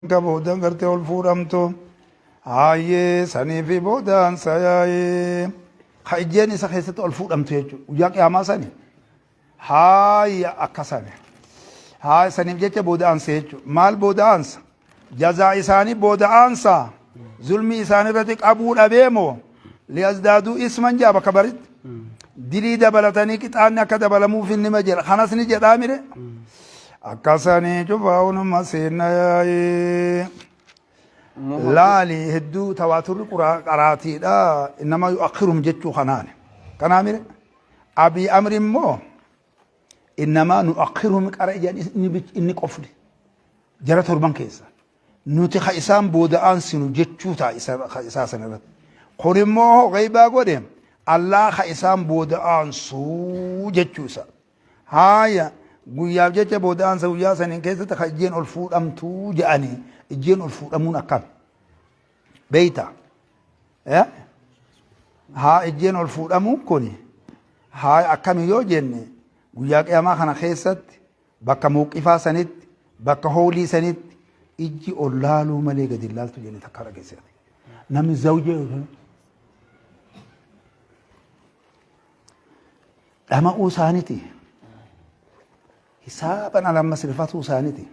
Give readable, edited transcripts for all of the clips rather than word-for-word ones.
Ka boodan gartee ol fuudhamtu. Haayee saniifi boodaan sayaayee. Ka ijjeen isa keessatti ol fuudhamtu jechuudha. Guyyaa qiyaamaa sani. Haaya akka sani. Haaya saniif jecha booda aansa jechuudha. Maal booda aansa? Jazaa isaanii booda aansa. Zulmii isaanii irratti qabuu dhabee moo? Liyazdaaduu isman jaa bakka baritti. Dilii dabalatanii qixaanni akka dabalamuuf inni ma jedha. Kanas ni jedhaa mire. Akkasanii cufaa hunuma seenna yaa'ee. Laali hedduu tawaaturri qaraatiidha. Nama yu'akhirum jechuu kanaani. Kanaa mire. Abii amri immoo innamaa nu'akhiruhum qara jedhan inni qofni jara torban keessa nuti ka isaan booda aansinu jechuu ta'a isa ka isaa sana irratti. Kun immoo ghaybaa godhe Allah ka isaan booda aansuu jechuu isa. Haaya guyyaaf jecha booda aansa guyyaa saniin keessatti ka ijjeen ol fuudhamtuu jedhanii ijjeen ol fuudhamuun akkam. Beeyta. Haa ijjeen ol fuudhamuun kun haa akkami yoo jenne guyyaa qiyamaa kana keessatti bakka mawqifaa sanitti bakka hoolii sanitti ijji ol laaluu malee gadi hin laaltu jenne takka dhageesse. Namni zawjee dhama'uu isaaniiti. Hisaaban alammas rifatuu isaaniiti.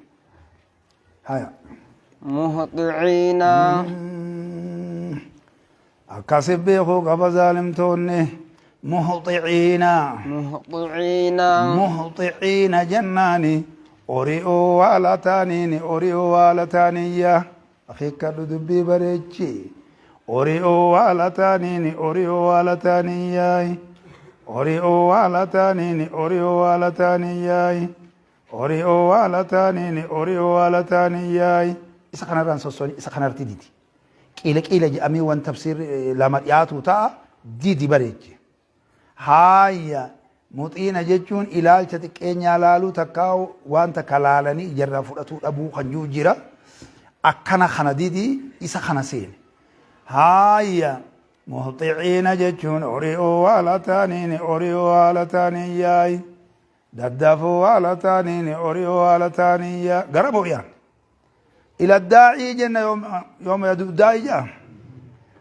Haya. Muhxiciina. Akkasi beekuu qaba zaalimtoonni muhxiciina. Muhxiciina. Muhxiciina jennaani ori'uu haala taaniini ori'uu haala taaniyya akeekkadhu dubbii bareechi ori'uu haala taaniini ori'uu haala taaniyyaa ori'uu haala taaniini ori'uu haala taaniyyaa Ori'oo haala taaniini ori'oo haala taaniyyaay. Isa kanarraan sossooni isa kanarratti didi. Qiila qiila jedhamee waan tafsiirri lama dhiyaatu ta'a didi bareeche. Haaya muxiina jechuun ilaalcha xiqqeenyaa laaluu takkaa waan takka laalanii ijarraa fudhatuu dhabuu kan jiru jira. Akkana kana didi isa kana seene. Haaya muhxiciina jechuun ori'oo haala taaniini ori'oo haala taaniyyaay. Daddafoo haala taaniin ori'oo haala taaniin yaa gara bori'an. Ila daa'ii jenna yooma yadu daa'ii jedha.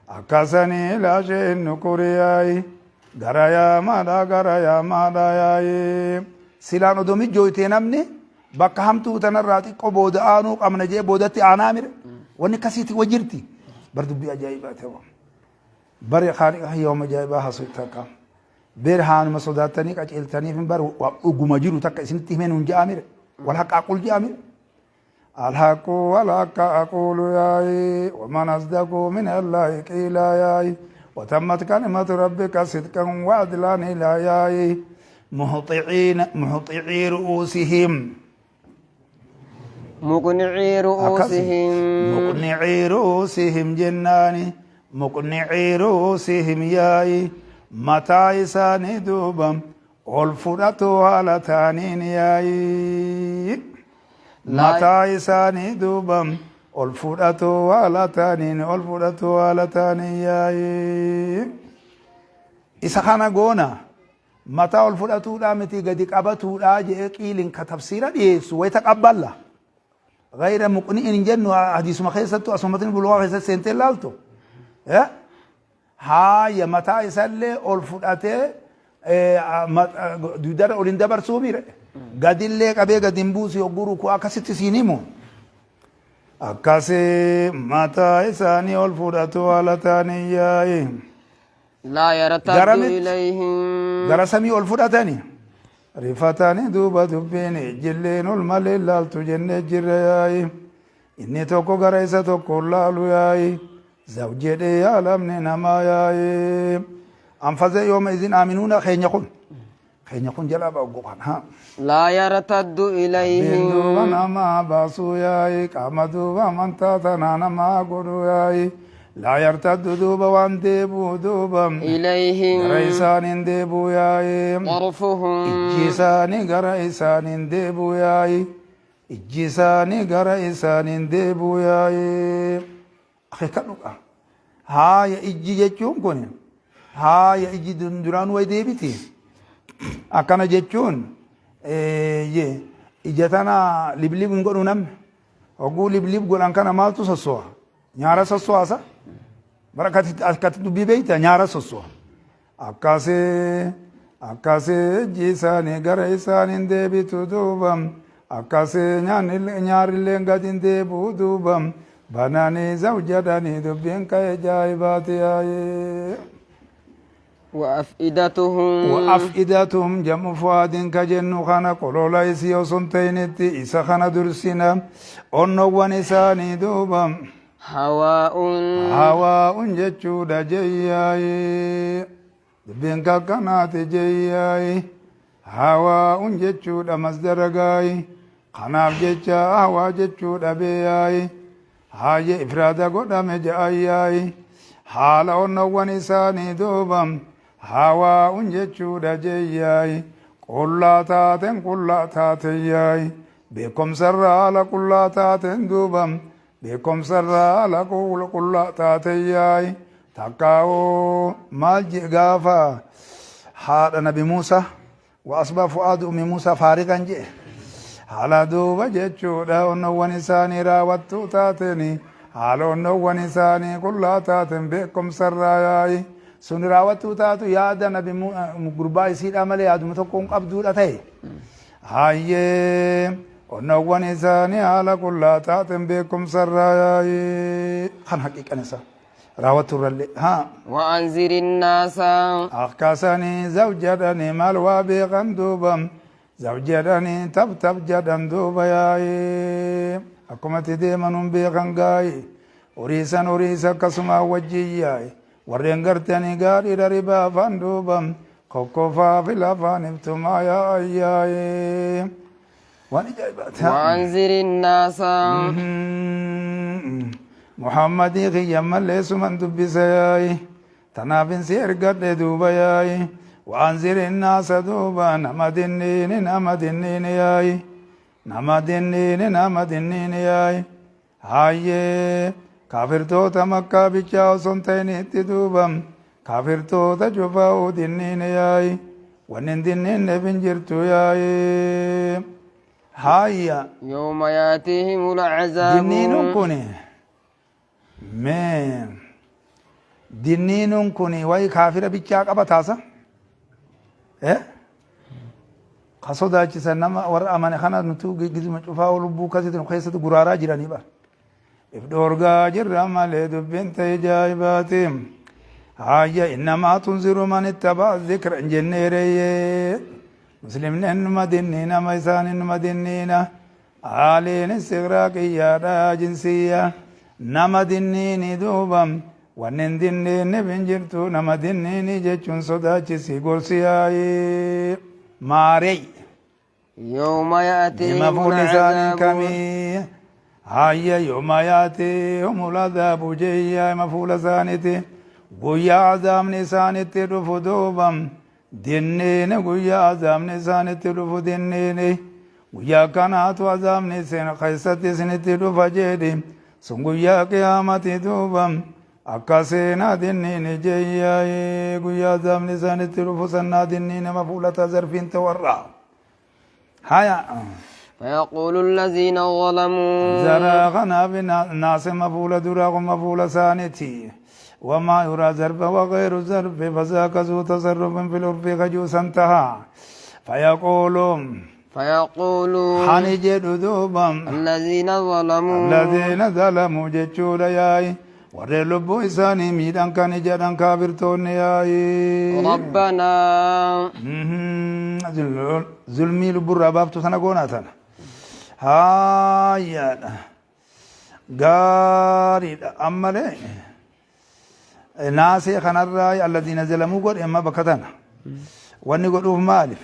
Akkasanii ilaa sheen nukuriyaayi gara yaamaadha gara yaamaadha yaayi. Silaan odoo mijjooytee namni bakka hamtuu tanarraa xiqqoo booda aanuu qabna jee boodatti aanaa mire. Wanni akkasiiti wa jirti. Bar dubbii ajaa'ibaa ta'u. Bari haaliqa yooma ajaa'ibaa haasofta akka. Beer haanuma sodaattanii qaceeltaniif hin bar dhuguma jiru takka isinitti himee nuun je'aa mire wal haqqa aqul je'aa mire. الحق والحق أقول ياي ومن أصدق من الله قيلا ياي وتمت كلمة ربك صدقا وعدلا إلى ياي مهطعين مهطعي رؤوسهم مقنعي رؤوسهم مقنعي رؤوسهم جناني مقنعي رؤوسهم ياي mataa isaanii duuba ol fudhatu haala taaniin yaayi mataa isaanii duuba ol fudhatu haala taaniin ol fudhatu haala taaniin yaayi isa kana goona Mataa ol fudhatuudhaa miti gadi qabatuudhaa je'ee qiilin ka tafsiira dhiyeessu wayta qabballa. Gayra muqni'in hin jennu hadiisuma keessattu asumatni bulugaa keessatti seentee laaltu. Haaya mataa isallee ol fudhatee dugdarra ol hin dabarsuu mire. Gadillee qabee gadi hin buusu yogguu rukuu akkasitti siin himu. Akkasii mataa isaanii ol fudhatu haala taanii yaa'i. Laa yartaddu Garamitti? ilayhim. Gara samii ol fudhatani. Rifatani duuba dubbiin ijjilleen ol malee laaltu jennee jirra yaa'i. Inni tokko gara isa tokko laalu yaa'i. Zaw jedhee yaalamni namaa yaa'i. Anfazee yooma izin aaminuuna keenya kun. Keenya kun jalaa ba'u kan haa. Laa yartaddu Rabbiin ilayhim. duuba namaa baasuu yaa'i qaama duuba amantaa tanaa namaa godhu yaa'i laa yartaddu duuba waan deebuu duuba Ilayhim. gara isaaniin deebuu yaa'i Xarfuhum. ijji isaanii gara isaaniin deebuu yaa'i ijji isaanii gara isaaniin deebuu yaa'i akeekkadhu qa haaya ijji jechuun kun haaya ijji duraan way deebiti akkana jechuun ija tana liblib hin godhu namni Hogguu liblib godhan kana maaltu sosso'a? Nyaara sosso'aasa? Bara akkatti dubbii beeyta nyaara sosso'a. Akkasii akkasii ijji isaanii gara isaaniin deebitu duuba. Akkasii nyaarilleen gadi hin deebi'u duuba. Bananii zawjadhanii dubbiin ka'e ajaa'ibaati yaa'ee. وأفئدتهم وأفئدتهم جمع فؤاد كجن خنا قلولا إسي وسنتينتي إسا خنا درسنا أنوان إساني دوبا هواء هواء جتشودا جياي دبين كاكنات جياي هواء جتشودا مصدر غاي خناف جتشا هوا جتشودا بياي هاي إفرادا قدام جاياي حال أنوان إساني دوبا هواء جتشودا جياي qullaa taateen qullaa taateen beekumsarraa ala qullaa taateen duuba beekumsarraa ala qullaa taateen yaayi takkaa'oo maal jee gaafa haadha nabi Muusaa wa asbaa fu'aadu ummi Muusaa faariqan jee haala duuba jechuudha onnowwan isaanii raawwattuu taateen haala onnowwan isaanii qullaa taateen beekumsarraa yaayi sun raawwattuu taatu yaada nabi gurbaa isiidha malee yaaduma tokko hin qabduudha ta'e. Hayyee onnowwan isaanii haala qullaa taateen beekumsarraa yaayi kan haqiiqan isaa raawwattuurrallee haa. وأنذر الناس Akkasanii zawjadhanii maal waa beekan duuba zawjadhanii tab tab jedhan duuba yaayi akkumatti deeman beekan gaayi horiisan horiisa akkasuma wajjin yaayi warreen gartanii gaariidha ribaa afaan duuba kokkofaa fi lafaan ibtumaa yaa'ayyaayi waan ajaa'ibaati. وأنذر الناس Muhammadii kiyya mallee suman dubbisa yaayi tanaafin si ergadhe duuba yaayi وأنذر الناس duuba nama dinniini nama dinniini yaayi nama dinniini nama dinniini yaayi hayyee kaafirtoota makkaa bichaa osoo hin ta'in itti duuba kaafirtoota cufaa'uu dinniini yaayi wanni hin dinniinneef hin jirtu yaayi hayya يوم يأتيهم العذاب dinniinuun kun mee dinniinuun kun wayi kaafira bichaa qaba taasa eh ka sodaachisan nama warra amane kana nutu gizuma cufaa lubbuu kasitti nu keessatti guraaraa jiranii bara if dhoorgaa jirra malee dubbiin ta'e ajaa'ibaati hayya innamaa tunziru man ittaba'a zikra hin jenneereyyee muslimni innuma dinniina ma isaan innuma dinniina aaliin istiqraaqiyyaadha jinsiyya nama dinniini duuba wanni hin dinniinne hin jirtu nama dinniini jechuun sodaachisi gorsi yaa'ii maarey يوم Nima يأتيهم fuulli isaanii العذاب kamii hayya yooma yaatihum ladaabu jeeyyaa ima fuula isaaniiti guyyaa azaabni isaanitti dhufu duuba dinniini guyyaa azaabni isaanitti dhufu dinniini guyyaa kanaatu azaabni isin keessatti isinitti dhufa jedhi sun guyyaa qiyaamati duuba akka seenaa dinniini jeeyyaa guyyaa azaabni isaanitti dhufu sannaa dinniini ma fuulata zarfiin tawarraa haya فيقول الذين ظلموا زرا غنا بالناس مفول دراغ مفول سانتي وما يرى زرف وغير زرف فذاك ذو تصرف في العرف خجوسا انتهى فيقول فيقولون حنجد دوبا الذين ظلموا الذين ظلموا جتشول ياي warri lubbuu isaanii miidhan kan jedhan kaafirtoonni yaayi. ربنا Zulmii lubbuurraa baaftu sana goonaa tana. Haayyaadha. Gaariidha. Ammalee naasee kanarraa alladiina zalamuu godhe amma bakka tana. Wanni godhuuf maaliif?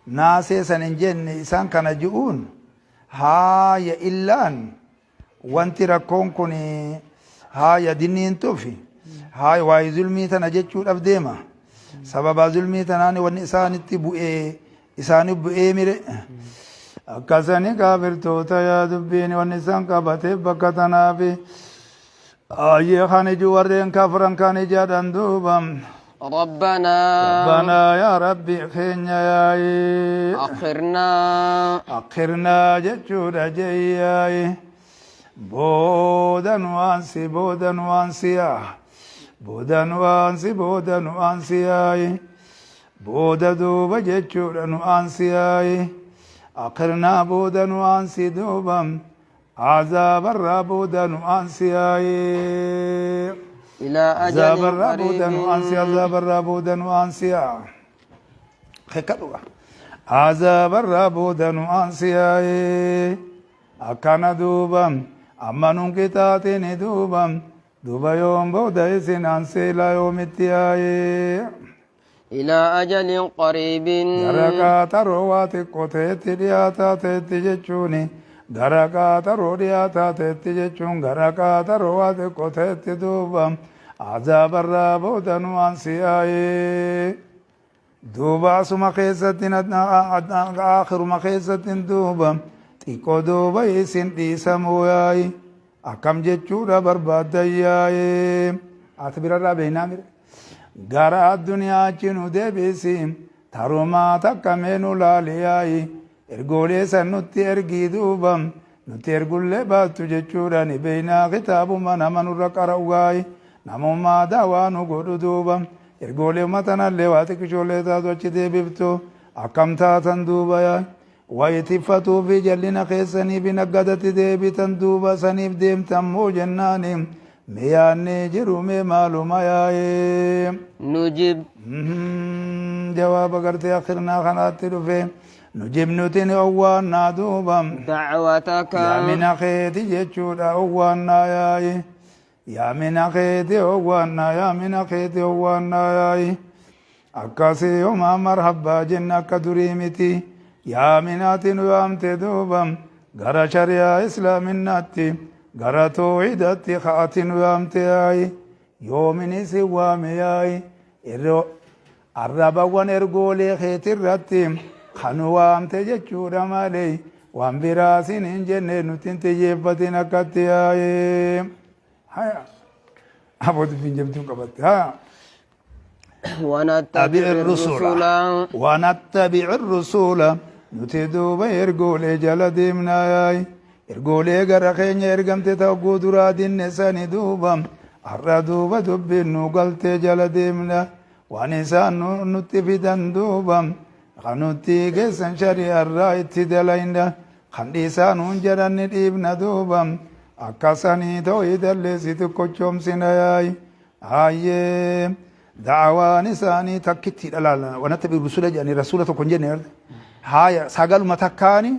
Naasee san hin jenne isaan kana ji'uun haaya illaan wanti rakkoon kun haaya dinniin tufi haaya waa'ee zulmii tana jechuudhaaf deema. Sababa zulmii tanaan wanni isaanitti bu'ee isaanii bu'ee mire. Akkasani kaafirtoota yaa dubbiin wanni isaan qabateef bakka tanaafi ayyee kan iju warreen kafiran kan ijadhan duuba. ربنا ربنا يا ربي keenya yaayi. أخرنا أخرنا jechuudha jeyyaayi. Booda nu aansi, booda nu aansi yaa. Booda nu aansi, booda nu aansi yaayi. Booda duuba jechuudha nu aansi yaayi. Akhirnaa booda nu aansi duuba. Azaabarraa booda nu aansi yaayi. إلى أجل Azaabarraa booda nu aansi, قريب azaabarraa booda nu aansi yaa. Hekkadhuga. Azaabarraa booda nu aansi yaayi. Akkana duuba amma nun qixaaxini duuba duuba yoom booda isin aansee ilaa yoomitti yaayi. إلى أجل قريب Gara qaaxaroo waa xiqqoo ta'etti dhiyaataa ta'etti jechuuni. Gara qaaxaroo dhiyaataa ta'etti jechuun gara qaaxaroo waa xiqqoo ta'etti duuba azaabarraa booda nu aansi yaa'ee. Duuba asuma keessatti aakhiruma keessatti duuba xiqqoo duuba isin dhiisamuu yaa'i. Akkam jechuudha barbaaddan yaa'ee. Ati birarraa beeknaa mire. Gara addunyaa achi nu deebisi tarumaa takka mee nu laali yaa'i. Ergoolee san nutti ergii duuba nutti ergullee baattu jechuudha ni beeknaa kitaabuma nama nurra qara'u gaayi. Namummaa daawaa nu godhu duuba. Ergoolee uummatanallee waa xiqqishoollee taatu achi deebiftu akkam taatan duuba yaa'i. Wayitiffatuu fi jallina keessanii fi naggadatti deebitan duuba saniif deemtan moo jennaani mee yaannee jiru mee maaluma yaa'ee. نجب Jawaaba gartee akhirnaa kanaatti dhufe nujib nuti ni owwaannaa duuba دعوتك yaamina keeti jechuudha owwaannaa yaa'i yaamina keeti owwaannaa yaamina keeti owwaannaa yaa'i akkasii homaa marhabbaa jenna akka durii miti yaaminaati nu yaamte duuba gara shari'aa islaaminaatti gara toohidatti ka'ati nu yaamte yaa'i yoomini si waame yaa'i irroo arrabawwan ergoolee keetirratti kan waamte jechuudha malee waan biraa sin hin jenne nuti hin xiyyeeffatin akkatti yaa'ee. Haya. Aboo dubbiin jabduun qabatte. Haya. ونتبع تبع الرسل الرسل ونتبع الرسل nuti duuba ergoolee jala deemnaa yaa'i ergoolee gara keenya ergamte ta'uu duraa dinne sani duuba har'a duuba dubbiin nu galtee jala deemna waan isaan nutti fidan duuba kan nutti geessan shari'arraa itti dalayna kan dhiisaa nuun jedhan ni dhiibna duuba akkasanii toohidallee si xiqqochoomsina yaa'i hayyee da'awaan isaanii takkitti dhalaala wanatti rusula jedhanii rasuula tokko hin jenne haya sagaluma takkaani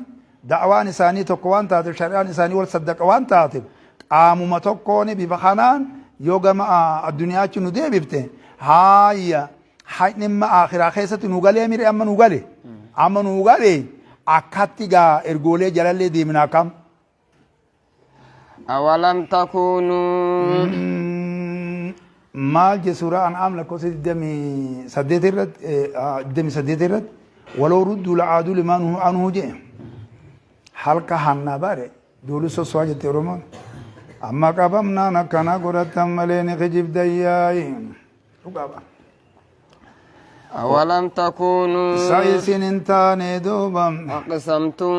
da'awaan isaanii tokko waan taateef shari'aan isaanii wal saddaqa waan taateef qaamuma tokkooni bifa kanaan yoo gama adduniyaachi nu deebifte haya dhimma akhiraa keessatti nu galee mire amma nu gale amma nu gale akkatti gaa ergoolee jalallee deemna akkam. أولم تكونوا Maal je suuraa an'aam lakkoofsa 28 irratti 28 irratti ولو ردوا لعادوا لما نهوا عنه je halka hanna bare duulu sossoa jette oromoon amma qabamnaan akkana godhatan malee ni kijibdayyaayi dhugaaba. أولم تكونوا Sa isin hin taane duuba أقسمتم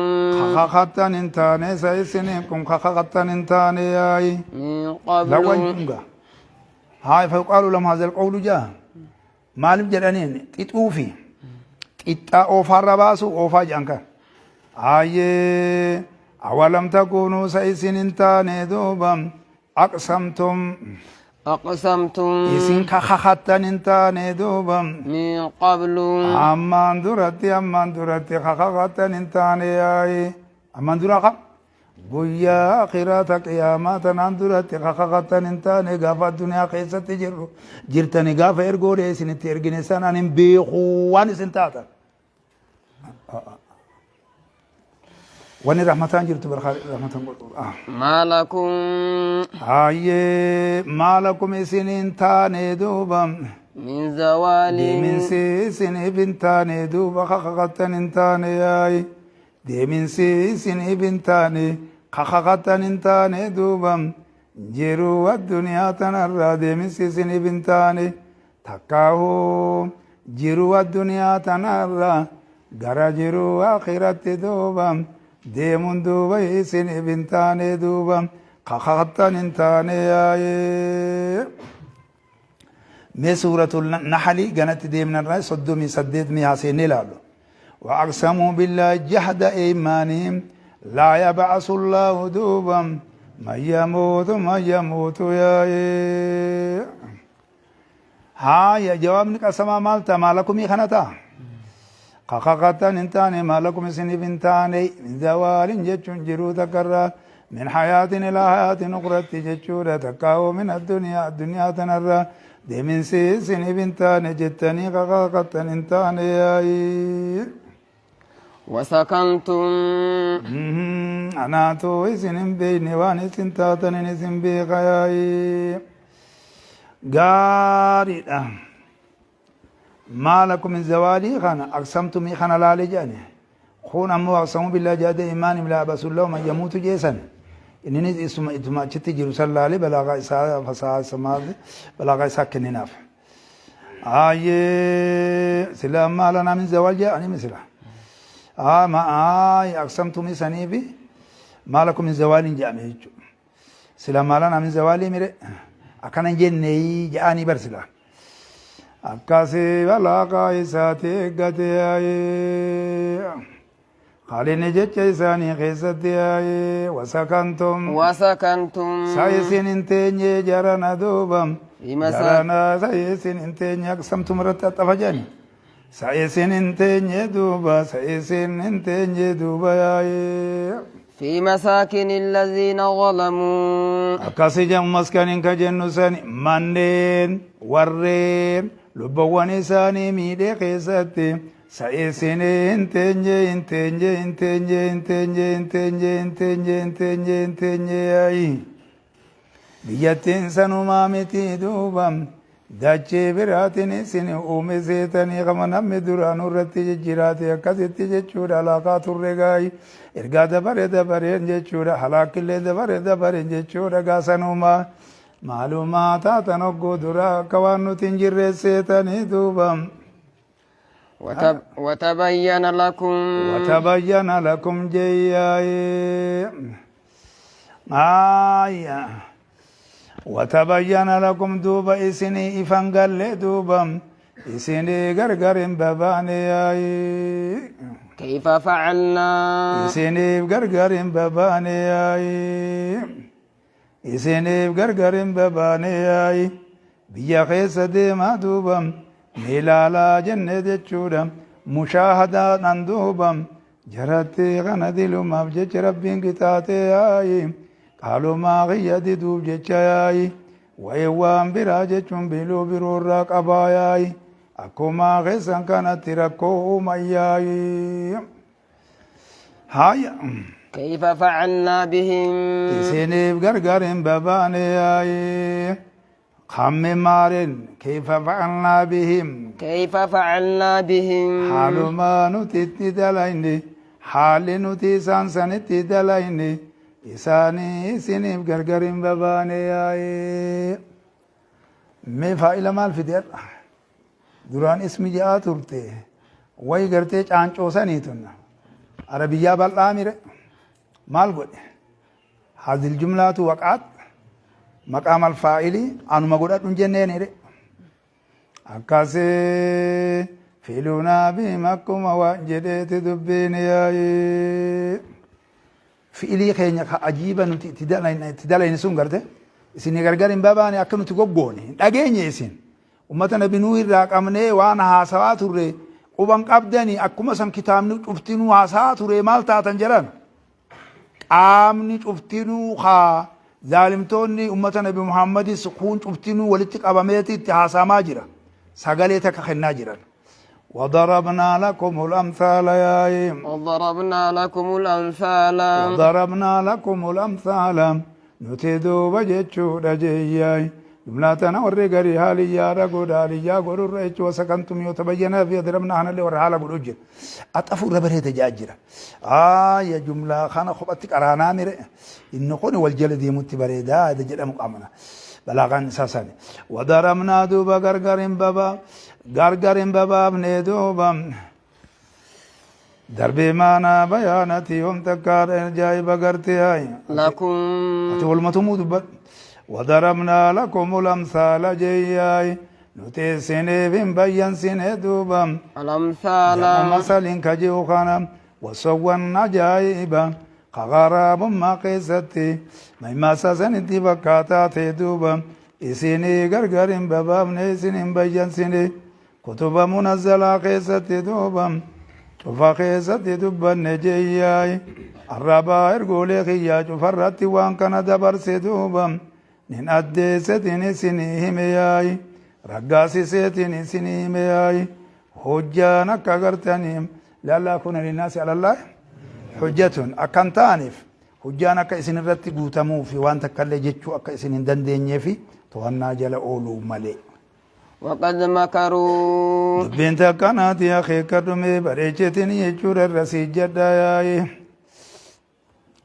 kakakattan hin taane sa isin kun kakakattan hin taane yaayi. من قبل لوان هاي فيقال لهم هذا القول جاء مالم جدانين تطوفي تطا اوفا رباسو اوفا جانكا آيه أولم تكونوا سيسن انتاني دوبا أقسمتم أقسمتم إسن كخختن انتاني دوبا من قبل أمان درتي أمان درتي خخختن انتاني آي أمان درا guyyaa akhiraata qiyaamaa tanaan duratti kakakattan hin taane gaafa addunyaa keessatti jirru jirtani gaafa ergoodhe isinitti ergine sanaan hin beeku waan isin taatan. Wanni rahmataan jirtu barkaa rahmatan godhu. ما لكم Hayyee maalakum isin hin taane duuba من زوال deeminsi isiniif hin taane duuba kakakattan hin taane yaayi. Deeminsi isiniif hin taane kakakattan hin taane duuba jiruu addunyaa tanarraa deeminsi isiniif hin taane takkaahuu jiruu addunyaa tanarraa gara jiruu akhiratti duuba deemuun duuba isiniif hin taane duuba Kakattan hin taane yaa'ee. Mee suuratul naxali ganatti deemnarraa 38 mee haaseenee ilaallu. وأقسموا بالله جهد أيمانهم لا يبعث الله دوبا من يموت من يموت يا هاي جواب قسما مالتا ما لكم خنتا قققتا انتاني ما لكم سنف انتاني من زوال جتشون جرو تكرر من حياة إلى حياة أخرى جتشورة تكاو من الدنيا الدنيا تنرى deemin siniif hin taane jettanii kakattan hin taane yaayi. وسكنتم Anaatu isin hin beekne waan isin taatanin isin beeka yaayi. Gaariidha. ما لكم من زوالي خانا أقسمتم خانا لا لجاني خون أمو أقسموا بالله جاد إيمان لا بس الله من يموت جيسا إنني اسم إتما تشتي جيروسال لالي بلاغا إسا فسا سماد بلاغا إسا كنناف آي سلام ما لنا من زوال جاءني مثلا آه ما آي أقسمتم سنيبي ما لكم من زوال جاءني سلام ما لنا من زوالي مري أكن جنني جاءني برسلا akkasii balaaqa isaati eeggate yaa'ee haalini jecha isaanii keessatti yaa'ee wasakantum وسكنتم sa isin hin teenye jarana duuba في مساكن jarana sa isin hin teenye aqsamtum irratti axxafa jedhani sa isin hin teenye duuba sa isin hin teenye duuba yaa'ee في مساكن الذين ظلموا akkasi jedhamu maskaniin ka jennu sani manneen warreen lubbawwan isaanii miidhee keessatti sa isin hin teenye hin teenye hin teenye hin teenye hin teenye hin teenye hin teenye hin teenye yaa'i biyyattiin sanumaa miti duuba dachee biraatiin isin uume seetanii qama namni duraanuu irratti jijjiraate akkasitti jechuudha alaaqaa turre gaayi ergaa dabare dabareen jechuudha halaakillee dabare dabareen jechuudha gaasanumaa maalumaa taatan hogguu duraa akka waan nuti hin jirre seetanii duuba. وتبين لكم وتبين لكم جياي آية وتبين لكم دوبا إسني إفن قال دوبا إسني غرغر بباني آي كيف فعلنا إسني غرغر بباني آي إسني غرغر بباني آي بيا خيس ديما دوبا ميلالا جنة جتشورا مشاهدة نندوبا جرتي غندي لما بجج ربين قتاتي آي قالوا ما غيدي دوب جتشاي ويوان براجة بلو برور قباياي أكما غيسا كانت تركو مياي هاي كيف فعلنا بهم إسيني بغرغر بباني آي خم مارن كيف فعلنا بهم كيف فعلنا بهم حالما نتي دليني حال نتي سانسنتي دليني إساني إسيني بغرغر بباني آي مي فاعل مال في دير duraan ismi ja'a turte way gartee caancoosanii tunna arabiyyaa bal'aa mire maal godhe hadil jumlaatu waqaat maqaam alfaa'ili anuma godhadhun jenneenire akkasii filunaa bihim akkuma waan jedheeti dubbiin yaa'ee fi'ilii keenya ka ajiiba nuti itti dalayne sun garte isin gargar hin babaane akka nuti goggoone hin dhageenye isin ummata nabi nuu irraa qabnee waan haasawaa turre quban qabdani akkuma san kitaabni cuftinuu haasawaa ture maal taatan jedhan qaamni cuftinuu haa zaalimtoonni ummata nabi muhammadis kun cuftinuu walitti qabameeti itti haasamaa jira sagalee takka kennaa jiran وضربنا لكم الأمثال يا إيم وضربنا لكم الأمثال وضربنا لكم الأمثال نتدو بجتشو رجياي جملاتنا ورقري هالي يا رقود هالي يا قول الرئيس وسكنتم يتبين في ضربنا هنا اللي ورها على قول أطفو ربره تجاجرة آه يا جملة خانا خبتك أرانا مر إن قون والجلد يموت بريدا هذا جل مقامنا بلاغان ساساني وضربنا دوبا غرغرين بابا غرغرين بابا ابن دوبا Darbii maanaa bayaanati yoom takkaadha ajaa'iba gartee hayi. لكم Ati walmatumuu dubbadhu. Wadarabnaa lakumul amsaala jeeyyaay. Nuti isiniif hin bayyansine duuba. الأمثال Jam'u masalin ka ji'u kana wasawwan ajaa'iba kaqaraabummaa keessatti maymaasaa sanitti fakkaataa ta'e duuba isinii gargar hin babaafne isin hin bayyansine kutuba munazzalaa keessatti duuba cufa keessatti dubbanne jeeyyaay arrabaa ergoolee kiyyaa cufarratti waan kana dabarse duuba nin addeessetin isinii hime yaay raggaasiseetin isinii hime yaay hojjaan akka gartanii lallaa kuna linnaasi alallaahi hujjatun akkan ta'aniif hujjaan akka isin irratti guutamuu fi waan takka illee jechuu akka isin hin dandeenyee fi to'annaa jala ooluu malee. وقد مكروا Dubbiin takkanaati akeekkadhume bareecheetiin jechuudha irra sii jedha yaayi.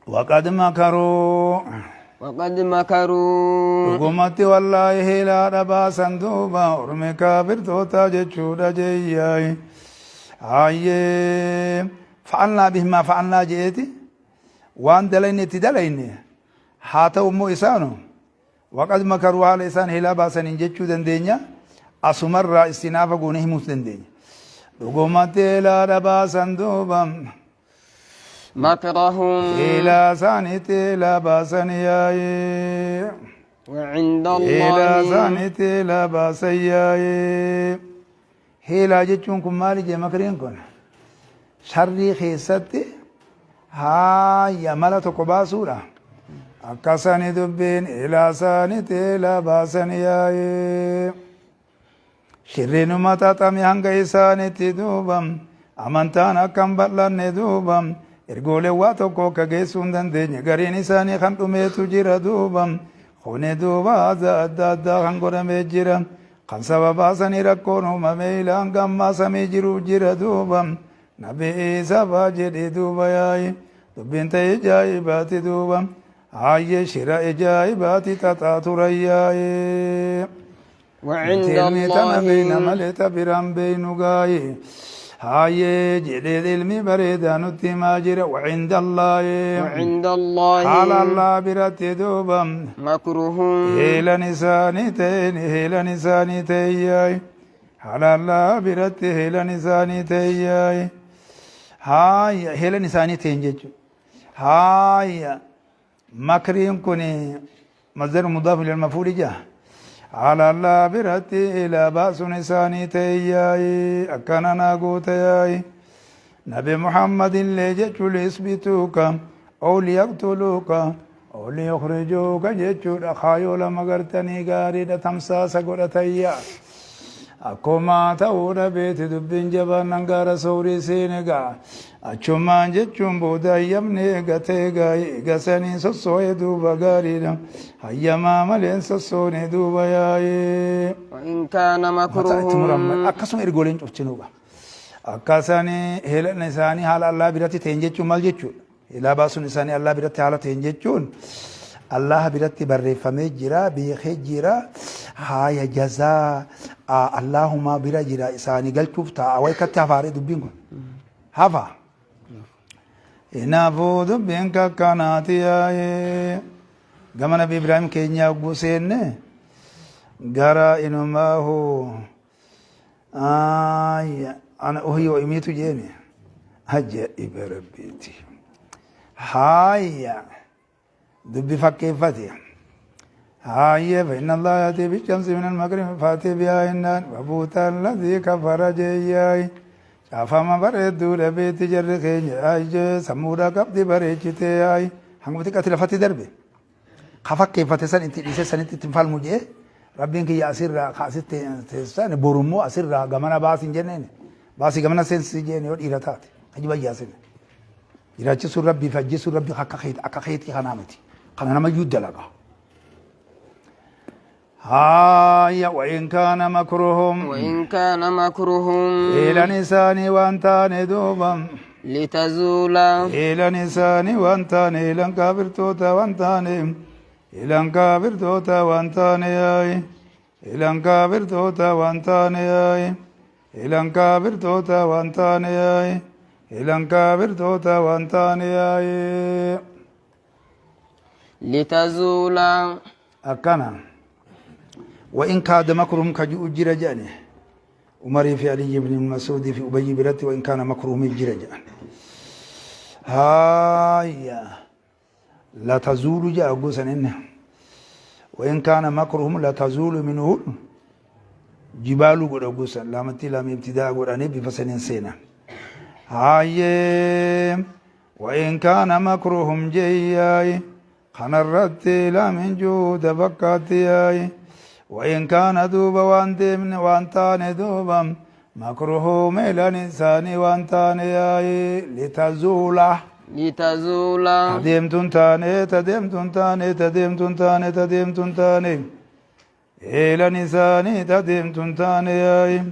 Waqad makaruu وقد مكروا dhugumatti wallaahi hiilaadha baasan duuba ormi kaafirtoota jechuudha jeeyyaay. Hayyee fa'alnaa bihimaa fa'alnaa je'eeti waan dalayne itti dalayne haa ta'u immoo isaanu waqad makaruu haala isaan hiilaa baasaniin jechuu dandeenya asumarraa istinaafa goone himuus dandeenya. Dhugumatti hiilaadha baasan duuba مكرهم hiilaa isaaniitti hiilaa baasan yaa'ee. وعند Hiilaa الله isaaniitti hiilaa baasan yaa'ee. Hiilaa jechuun kun maali jee makriin kun? Sharrii keessatti haaya mala tokko baasuudha. Akkasani dubbiin hiilaa isaaniitti hiilaa baasan yaa'ee. Shirriinuma xaxame hanga isaanitti duuba amantaan akka hin bal'anne duuba ergoolee waa tokko akka geessuu hin dandeenye gariin isaanii kan dhumeetu jira duuba kuni duuba adda addaa kan godhamee jira kan sababaa sanii rakkoon uumamee ilaa hanga ammaa samii jiru jira duuba nabi Iisaa faa jedhee duuba yaa'i dubbiin ta'e ajaa'ibaati duuba hayyee shira ajaa'ibaati xaxaa turan yaa'ee. وعند Ilmi tana beeyna الله malee ta biraan beeynu gaaye. Hayyee jedhee ilmi bareedaa nutti himaa jira. Wacinda Allaahi. وعند الله Haala Allah biratti duuba. مكرهم Heelan isaanii ta'een heelan isaanii ta'eeyyaay. Haala Allah biratti heelan isaanii ta'eeyyaay. Haaya heelan isaanii ta'een jechuudha. Haaya makriin kun masdar mudaaf ilal mafuuli jaa. Haala Allah biratti ilaa baasuun isaanii ta'eeyyaay. Akkana naa goota yaay. Nabi Muhammad illee jechuun liyusbituuka aw liyaqtuluuka aw liyukhrijuuka jechuudha. Kaayoo lama gartanii gaariidha tamsaasa godhatayya. Akkuma ta'uu dhabeeti dubbiin jabaan hangaara soorii seene gaa. Achumaan jechuun booda hayyamni eegatee gaa eegasanii sossoo'ee duuba gaariidha. Hayyamaa maleen sossoone duuba yaa'ee. وإن كان Mataa itti muran مكرهم akkasuma ergooleen cuftinuudha. Akkasanii heelan isaanii haala Allah biratti ta'een jechuun maal jechuudha? Heelaa baasuun isaanii Allah biratti haala ta'een jechuun Allah biratti barreeffamee jira, beekee jira, haaya jazaa Allahuma bira jira isaanii galchuuf ta'a. Waykatti hafaaree dubbiin kun hafa. Kanaafuu dubbiin kakkanaati yaa'ee gama Nabi Ibraahim keenyaa hogguu seenne gara inumaahu ana uhyi wa umiitu jeeni ajaa'iba rabbiiti. Haaya dubbi fakkeeffate. Haaya fa inna Allah yaati bishamsi min al-magribi faati bihaa innaan wabuuta alladhii kafara jeeyyaay. Caafama bareedduu dhabeetti jarri keenya ajee sammuudha qabdi bareechitee yaay. Hanguma xiqqaatti lafatti darbe. Ka fakkeeffate san itti dhiisee sanitti ittiin falmu jee rabbiin kiyya asirraa ka asitti teessan borummoo asirraa gamana baasi hin jenneen baasii gamana seensi jeen yoo dhiira taate ajiba yaasin. Jiraachisuun rabbii fi ajjeesuun rabbii akka keetii kanaa miti. Kana namayyuu dalaga. Haaya وإن كان مكرهم وإن كان مكرهم Eelan isaanii waan taane duuba لتزول Eelan isaanii waan taane eelan kaafirtoota waan taane eelan kaafirtoota waan taane yaayi eelan kaafirtoota waan taane yaayi eelan kaafirtoota waan taane yaayi Heelan kaafirtoota waan taane yaa'ee. لتزول Akkana. وإن كاد مكرهم كجؤ جرى جاني عمر في علي بن المسعود في أبي برت وإن كان مكرهم جرى جاني هايا لا تزول جاء قوسا إنه وإن كان مكرهم لا تزول منه جبال قد قوسا لا متي لا ابتداء قد أني بفسن سينا هاي وإن كان مكرهم جياي خنرت لا من جود بكاتياي وإن كان دوبا وانت من وانتان دوبا مكره ميلان إنساني وانتان ياي لتزول لتزول تديم تاني تديم تاني تديم تاني تديم تاني إلى نساني تديم تاني ياي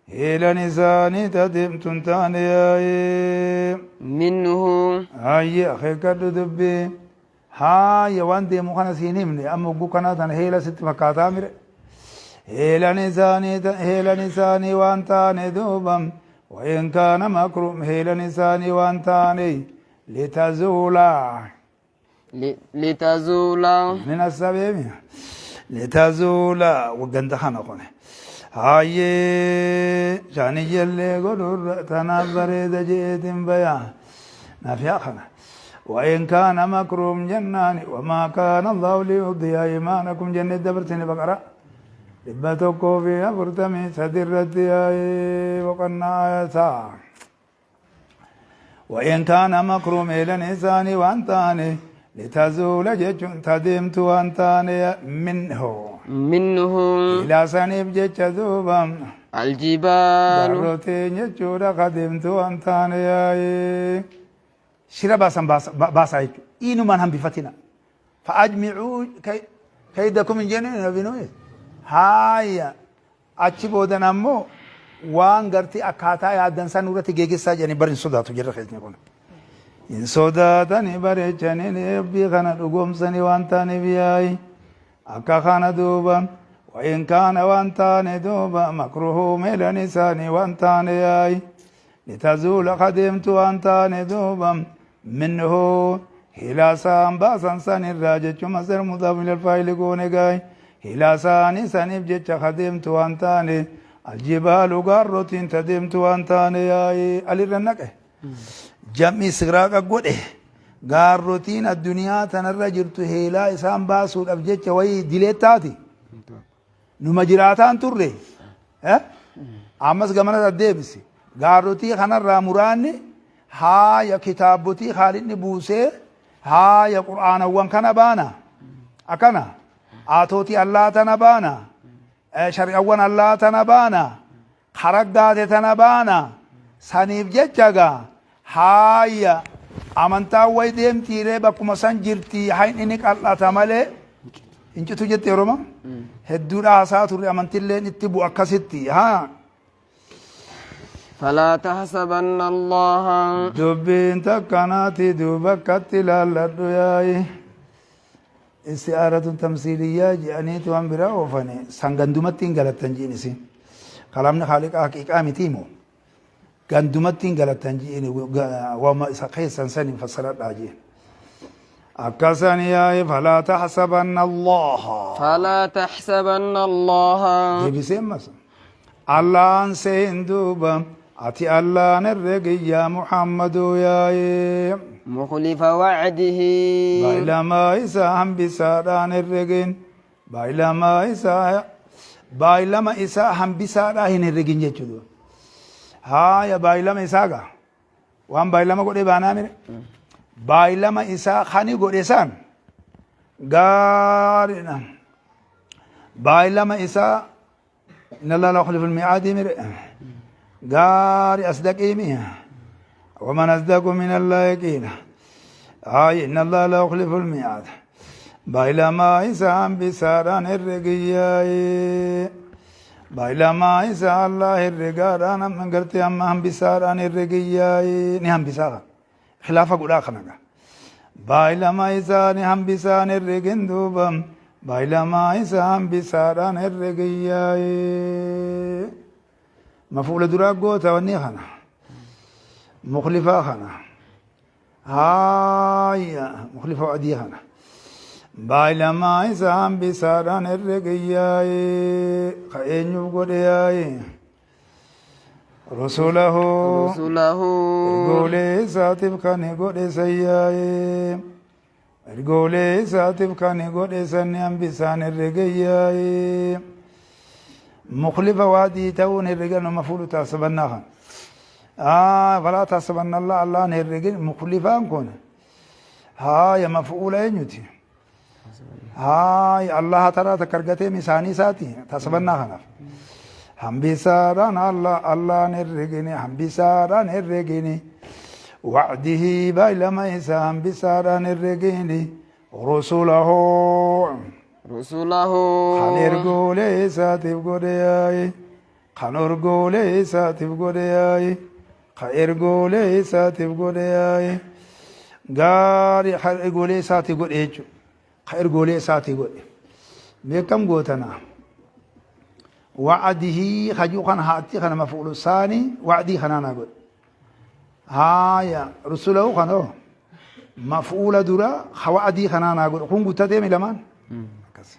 إلى نساني تديم تاني ياي منه هاي أخي كدو دبي هاي وان دي مخانا سينيمني أما بوكنا تن هيلا ست مكاتا مير هيلا نساني هيلا نساني وان تاني دوبم وإن كان مكروم هيلا نساني وان تاني لتزولا لتزول من السبب لتزول وقندخنا قونه هاي شاني يلي قدر تنظر دجيت بيان نافيا وإن كان مكرهم جنان وما كان الله ليضيع إيمانكم جنة دبرتني بقرة لبتكو في أفرتمي سدرت وقنا آياتا وإن كان مكرهم إلى نساني وأنتاني لتزول جج تدمت وأنتاني منه منه إلى سنيب جج ذوبا الجبال دارتين ججورا قدمت وأنتاني شرا باسا باسا إنو من هم بفتنا فأجمعوا كيدكم من جنين نبينوي هاي أتشي بودن أمو وان غرتي أكاتا يا دنسا نورتي جيجسا جاني برين صداتو جرى خيزني كون إن صداتني بري جنين يبي خنا لقوم سني وان تاني بياي أكا خانا دوبا وإن كان وان تاني دوبا مكروه ميلاني ساني وان تاني ياي لتزول قدمت وان تاني دوبا منه هلاسان باسان ساني الراجج مصدر مضاف إلى الفاعل كون جاي هلاساني ساني بجج خدمت وانتاني الجبال قارة تدمت وانتاني ياي علي رنك جمع سغراق قده قارتين الدنيا تنرجرت هلا إسان باسو الأبجج وي دليتاتي نمجراتان تري ها عمس قمنا الديبسي قارتي خنا الرامراني هاي كتابتي خالدني بوسه هاي قرآن وان كان بانا أكنا آتوتي الله تنبانا شرع وان الله تنبانا خرق دات تنبانا سنيف جتشغا هاي أمانتا ويديم تيري بكما سنجرتي حين إنك الله تمالي إنك تجتي روما هدور آساتور أمانتي اللي نتبو أكستي ها فلا تحسبن الله دبين تكناتي دوبكت لالدياي استعارة تمثيلية جانيت وان برا وفني سانغندمتين غلطن جينيسي كلامنا خالق حقيقة متيمو غندمتين غلطن جيني وما سخيسن سن فسرت اجي أكسني ياي فلا تحسبن الله فلا تحسبن الله دبسين مثلا الله سيندوبا أتي الله نرقي يا محمد يا مخلف وعده بايلما إسا هم بساران الرقين بايلما إسا بايلما إسا هم بساران الرقين جتشدو ها يا بايلما إسا وهم بايلما قد إبانا مير بايلما إسا خاني قد إسان غارنا بايلما إسا إن الله لا يخلف الميعاد مر قاري أصدق إيمي ومن أصدق من الله يقينا آي إن الله لا يخلف الميعاد بايلما إسان بساران الرقياي بايلما إسان الله الرقاران من قرتي أما هم بساران الرقياي نهم بساران خلافة قد آخنك بايلما إسان هم بسان الرقين دوبم بايلما إسان بساران الرقياي مفعول درا غوتا وني خنا Muklifaa kana. Haaya muklifa wa'dii kana. Baay'ilamaa isaa hambisaadhaan herregiyyaa'ee ka eenyuuf godhe yaa'ee. Rasulahu. Rasulahu. Ergoolee isaatiif kan godhe sayyaa'ee. Ergoolee isaatiif kan godhe sanni hambisaan herregayyaa'ee. Muklifa waadii ta'uun herrega nama fuudhu taasifannaa kan. Falaa taasifanna Allah Allahan herregin muklifaan kun haaya mafuula eenyuti? Haaya Allah taraa takka argatee misaanii isaati taasifannaa kanaaf. Hambisaadhaan Allah Allahan herregini hambisaadhaan herregini wa'dihi baay'ilama isaa hambisaadhaan herregini rusulahu. Rusulahu. Kan ergoolee isaatiif godhe yaa'i. Kan orgoolee isaatiif godhe yaa'i. Kan ergoolee isaatiif godhe yaa'i. Gaarii kan ergoolee isaatiif godhe jechuudha. Kan ergoolee isaatiif godhe. Beekam gootana. Wa'adihii hajuu kana haatti kana mafuulu saanii wa'dii kanaa naa godhe. Haaya rusulahu kanoo mafuula dura ha wa'dii kanaa naa godhe. Kun guttatee mi lamaan? Akkas.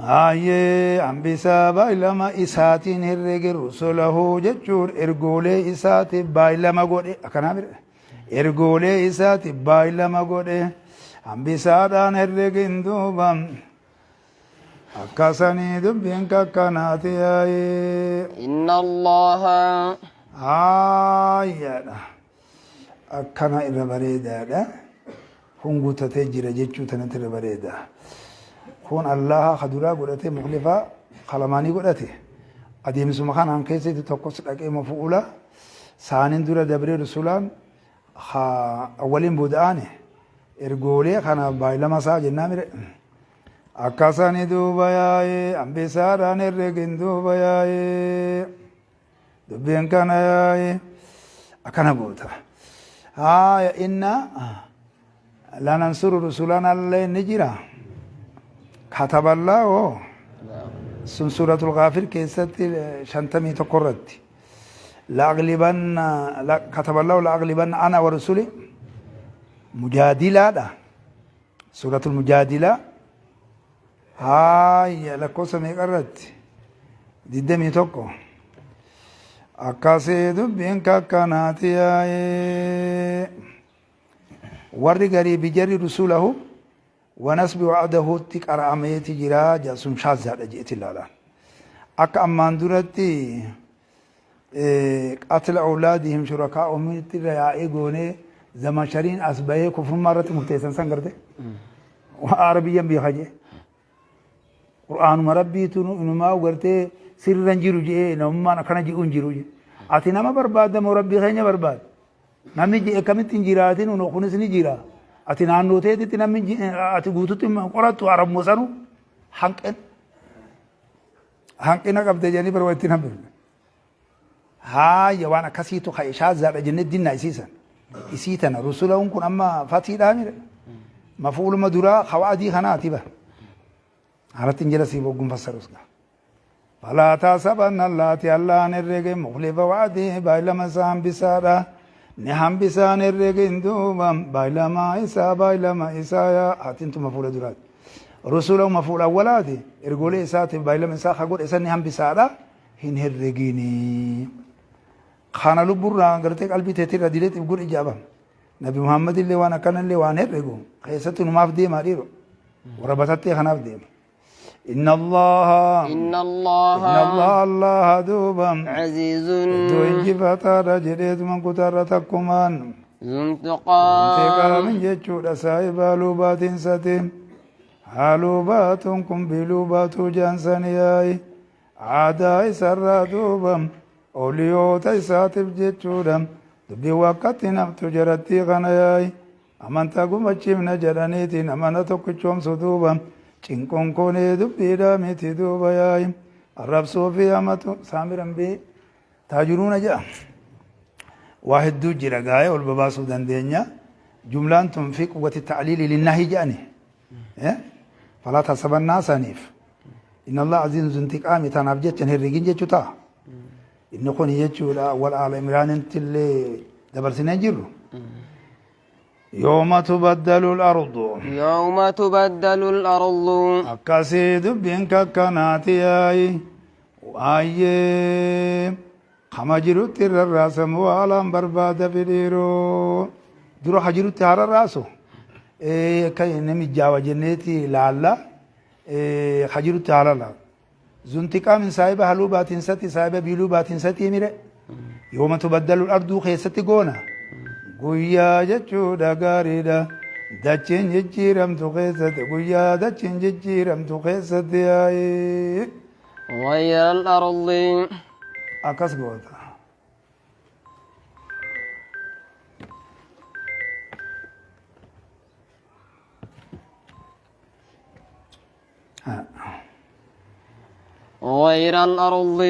Haayee hambisaa baay'ilama isaatiin herrege rusulahu jechuun ergoolee isaatiif baay'ilama godhe akkanaa bira ergoolee isaatiif baay'ilama godhe hambisaadhaan herregin duuba akkasanii dubbiin kakkanaati yaa'ee. Inna Allaha. Haayyaadha akkana irra bareedaadha. Kun guutatee jira jechuu tanatti irra bareeda. Kun Allaha ka duraa godhatee muklifaa ka lamaanii godhate. Adeemsuma kanaan keessatti tokkos dhaqee mafu'ula saanin dura dabree rusulaan ka awwaliin booda'aane ergoolee kana baay'ilama isaa jennaa mire. Akkasani duuba yaa'ee hambisaadhaan herregin duuba yaa'ee. Dubbiin kana yaa'ee akkana goota. Haaya inna lanansuru rusulana illee ni jira. Kataballaa hoo sun suuratul gaafir keessatti 51 irratti. La'aglibanna kataballaa la'aglibanna ana wa rusuli mujaadilaadha. Suuratul mujaadilaa Haayya lakkoofsa meeqa irratti? 21. Akkasii dubbiin kakkanaati yaa'ee. Warri garii bijarri rusulahu wanasbi wa'adahuutti qara'ameeti jira sun shaazzaadha je'etti ilaalaan. Akka ammaan duratti qatla awlaadihim shurakaa'uhum irra yaa'ee goonee zaman shariin as bahee kufrummaa irratti murteessan san garte. Waa arabiyyan beeka jee. Qur'aanuma rabbiitu inumaa gartee sirra hin jiru jee namummaan akkana ji'u hin jiru jee. Ati nama barbaadda moo rabbii keenya barbaadda? Namni ji'e akkamitti hin jiraatin kunis ni jira. Ati naannoo teetitti namni ati guututti qorattu arabuma sanu hanqin. Hanqina qabda jedhanii bara walitti hin hambifne. Haaya waan akkasiitu ka'e shaazzaadha jennee dinnaa isiisan. Isii tana rusula'uun kun amma fatiidhaa mire. Mafuuluma duraa hawa adii kanaati bara. Haalatti hin jala sii bogguun fassarus gaa. Falaa taasabanna allaati allaan herrege muklifa wa'adii baay'ilama isaa hambisaadha. Ni hambisaan herregin duuba baay'ilama isaa baay'ilama isaa yaa hatintu mafuula duraati. Rusula mafuula awwalaati ergoolee isaatiif baay'ilama isaa ka godhe san ni hambisaadha hin herregini. Kana lubburraa gartee qalbii teetirra dileetiif godhi jaabam. Nabi Muhammad illee waan akkana illee waan herregu keessatti numaaf deemaa dhiiro. Warra batattee kanaaf deema. Inna Allaha Inna Allaha Inna Allaha Allaha duuba Aziizun iddoo injifataadha jedheetuma kutaarra takkumaan. Zuntiqaam Intiqaamin jechuudha saahiba haaluu baatiinsati. Haaluu baatuun kun biiluu baatuu jaansani yaa'i. Aadaa isarraa duuba awliyoota isaatiif jechuudha. Dubbiin wakkatti naftu jarattii kana yaa'i. Amantaa gumachiifna jedhaniitiin amana tokkichoomsu duuba. Cinquun kun dubbiidhaa miti duuba yaa'i. Arrabsuu fi hamatu saamiran bee taajiruuna jedha. Waa hedduu jira gaa'ee ol babaasuu dandeenya. Jumlaan tun fi quwwati ta'liili linnaahi jedhani. Falaa tasabannaa saniif. Inna Allah aziizun zuntiqaami tanaaf jecha hin herregin jechuu ta'a. Inni kun jechuudha awwal aala imraanitti illee dabarsinee jirru. Yooma tubaddalu al-ardu. يوم تبدل الأرض. Akkasii dubbiin kakkanaati yaayi. Waayyee kama jirutti rarraasamu haalaan barbaada fidhiiroo. Dura ha jirutti haa rarraasu. Akka inni mijjaawa jenneeti laalla. Ha jirutti haa rarraasu. Zuntiqaamin saahiba haluu baatinsati saahiba biiluu baatinsati mire. Yooma tubaddalu arduu keessatti goona. Guyyaa jechuudha gaariidha. Dachiin jijjiiramtu keessatti guyyaa dachiin jijjiiramtu keessatti yaa'ii. غير الأرض. Akkas goota. غير الأرض.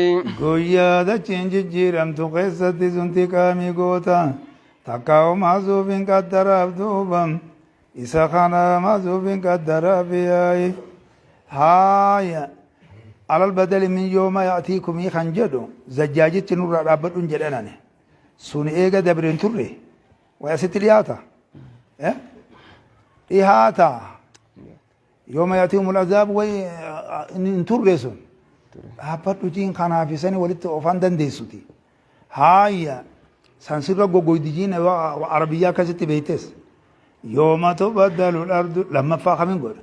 Guyyaa dachiin jijjiiramtu keessatti zuntiqaamii goota. Takka maasuufin qaddaraaf duuba. Isa kana maasuufin qaddaraaf yaa'i. Haaya. Alal badali min yooma ya'tiikumii kan jedhu zajjaajitti nurraa dhaabbadhuun jedhanani. Sun eega dabreen turre. Way asitti dhiyaata. Dhihaata. Yooma ya'tiihumul azaab way hin turre sun. Dhaabbadhu jiin kanaaf isani walitti oofaan dandeessuti. Haaya. San sirra goggoydi jiin arabiyyaa akkasitti beektes. Yooma tubaddalu al-ardu lammaffaa kamiin godha.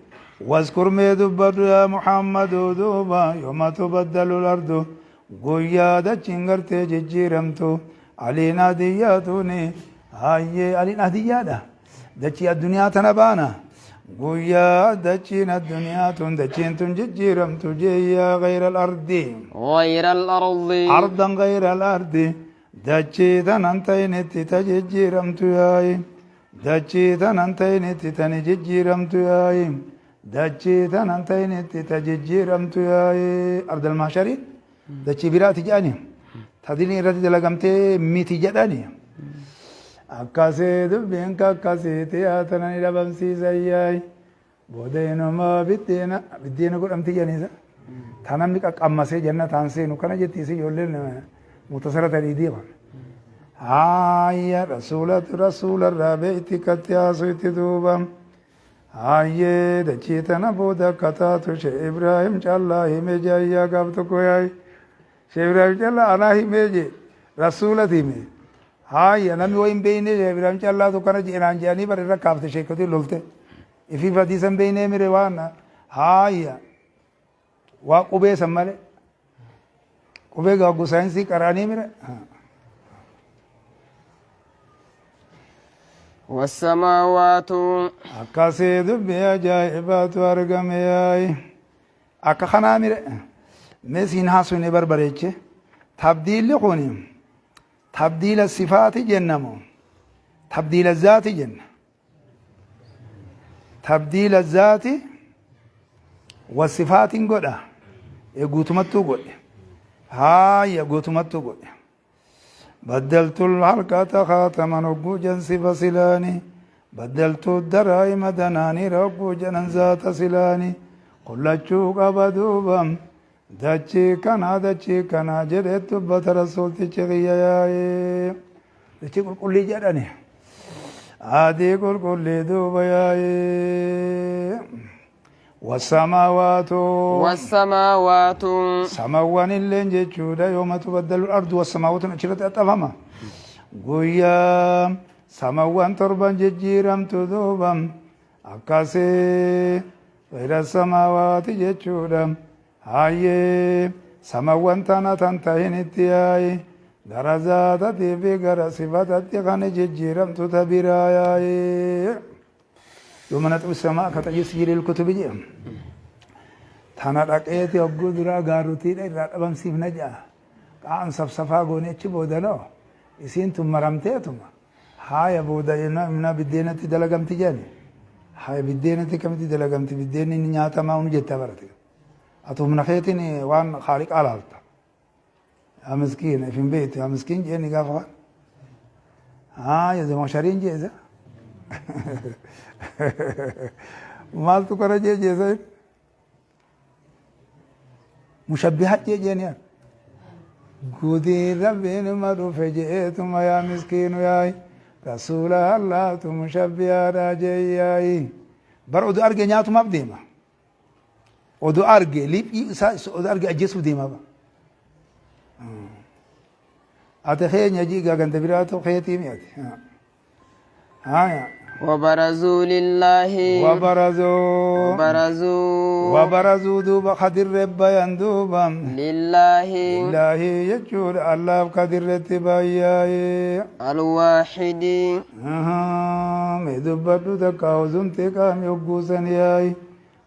Waskur mee dubbadhu yaa Muhammadu duuba yooma tubaddalu al-ardu guyyaa dachiin gartee jijjiiramtu aliin adiyyaatuni hayyee aliin adiyyaadha. Dachii addunyaa tana baana. Guyyaa dachiin addunyaa tun dachiin tun jijjiiramtu jeeyyaa gayra al-ardi. غير الأرض. Ardan gayra al-ardi dachii tanan ta'initti ta jijjiiramtu yaayi. Dachii tanan ta'initti tani jijjiiramtu yaayi. Dachii tanan ta'initti ta jijjiiramtu yaayi. Ardal mahsharii dachii biraati jedhani. Tadilii irratti dalagamtee miti jedhani. Akkasii dubbiin kakkasiiti yaa tanani dhabamsiisan yaayi. Booda inumaa biddeena godhamti jedhaniisa. Ta namni qaqqammasee jannataan seenu kana jettiisi ijoolleen mutasara tadhiidii kan. Haayya rasuulatu rasuularraa beeyti katti haasuutti duuba. Hayyee dachii tana booda akka taatu Shee Ibraahim callaa hime jaayyaa gaaf tokko yaayi. Shee Ibraahim callaa anaa himee jee rasuulati hime. Haayya namni wayi hin beekne Shee Ibraahim callaatu kana jeenaan jedhanii bara irra kaafte sheekotiin lolte. Ifiif hadiisa hin beeknee mire waan haayya waa qubee san malee. Qubee gaaggu saayinsii qaraanii mire. والسماوات. Akkasii dubbii ajaa'ibaatu argame yaayi. Akka kanaa mire. Mee siin haasofne barbareeche. Tabdiilli kun tabdiila sifaati jennamu. Tabdiila zaati jenna. Tabdiila zaati wa sifaatiin godha. Guutumattuu godhe. Haaya guutumattuu godhe. Baddaltul halqata khaataman hogguu jan sifa silaani. Baddaltuu daraa'ima danaaniira hogguu janan zaata silaani. Qullachuu qaba duuba. Dachii kanaa dachii kanaa jedhee dubbata rasuultichi kiyya yaa'ee. Dachii qulqullii jedhani. Adii qulqullii duuba yaa'ee. Wasamaawaatu. والسماوات. Samawwan illeen jechuudha yooma tubaddalu ardu wasamaawwatun achirratti axxafama. Guyyaa samawwan torban jijjiiramtu duuba akkasii gayra samaawaati jechuudha. Hayyee samawwan tana tan tahinitti yaayi gara zaatatii fi gara sifatatti kan jijjiiramtu ta biraa yaayi. Yooma naxu samaa ka xayyi sijilil kutubi jedhama. Tana dhaqeeti hogguu duraa gaarrutiidha irraa dhabamsiifna jedha. Qaa'an safsafaa goone achi booda noo isiin tun maramteetuma. Haaya booda imna biddeenatti dalagamti jedhani. Haaya biddeenatti kamitti dalagamti biddeenni ni nyaatamaa unu jetta barate. Ati humna keetiin waan haaliqaa laalta. Yaa miskiina ifin beektu yaa miskiin jeeni gaafa kan. Haaya zamashariin jeesa. Maaltu kana jee jeesa mushabbiha jee jeeni yaa. Gudiin Rabbiin ma dhufe je'eetuma yaa miskiinu yaayi. Rasuula Allaatu mushabbihaadha je'i yaayi. Bar oduu arge nyaatumaaf deema. Oduu arge liphii isaa oduu arge ajjeesuuf deema. Ati keenya jiigaa ganda biraatu keetii mi'ati. Haya. وبرزوا لله. وبرزوا. وبرزوا. وبرزوا دوبا خدر ربيان دوبا. لله. لله يجور الله قدر رتبايا. الواحد. مدبدو تكاو زنتي كام يقوسن ياي.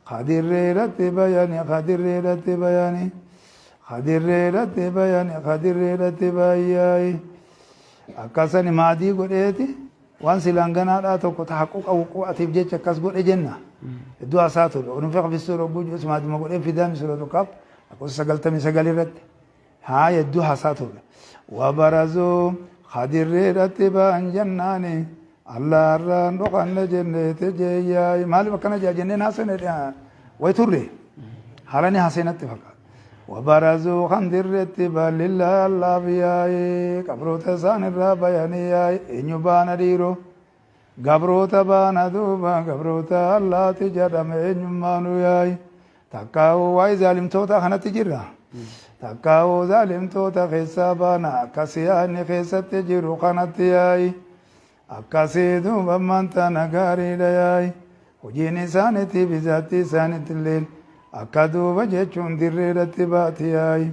قدر رتبياني قدر رتبياني قدر رتبياني قدر رتبايا. Akkasani maadii godheeti waan silaan ganaadhaa tokko tahaquqa wuqu'atiif jecha akkas godhe jenna. Hedduu haasaa ture. Onuuf fi suura oguu jiru maaduma godhee fidaami suura tokkaaf lakkoofsa 99 irratti. Haa hedduu haasaa ture. Wabarazuu hadirree irratti ba'an jennaani Allaarraan dhokanne jenneete jeeyyaay. Maaliif akkana jaa jenneen haasane way turre. Haala ni haaseenatti fakkaata. وبرزوا خندر اتبا لله الله بياي قبروت سان الرابياني ياي إنيو بانا ديرو قبروت بانا دوبا قبروت الله تجرم إنيو مانو ياي تكاو واي ظالم توتا خنا تجرا تكاو ظالم توتا خيسا بانا كسياني خيسا تجرو خنا تياي أكاسي دوبا مانتا نغاري لياي وجيني سانتي بذاتي سانت الليل akka duuba jechuun dirree irratti baati yaayi.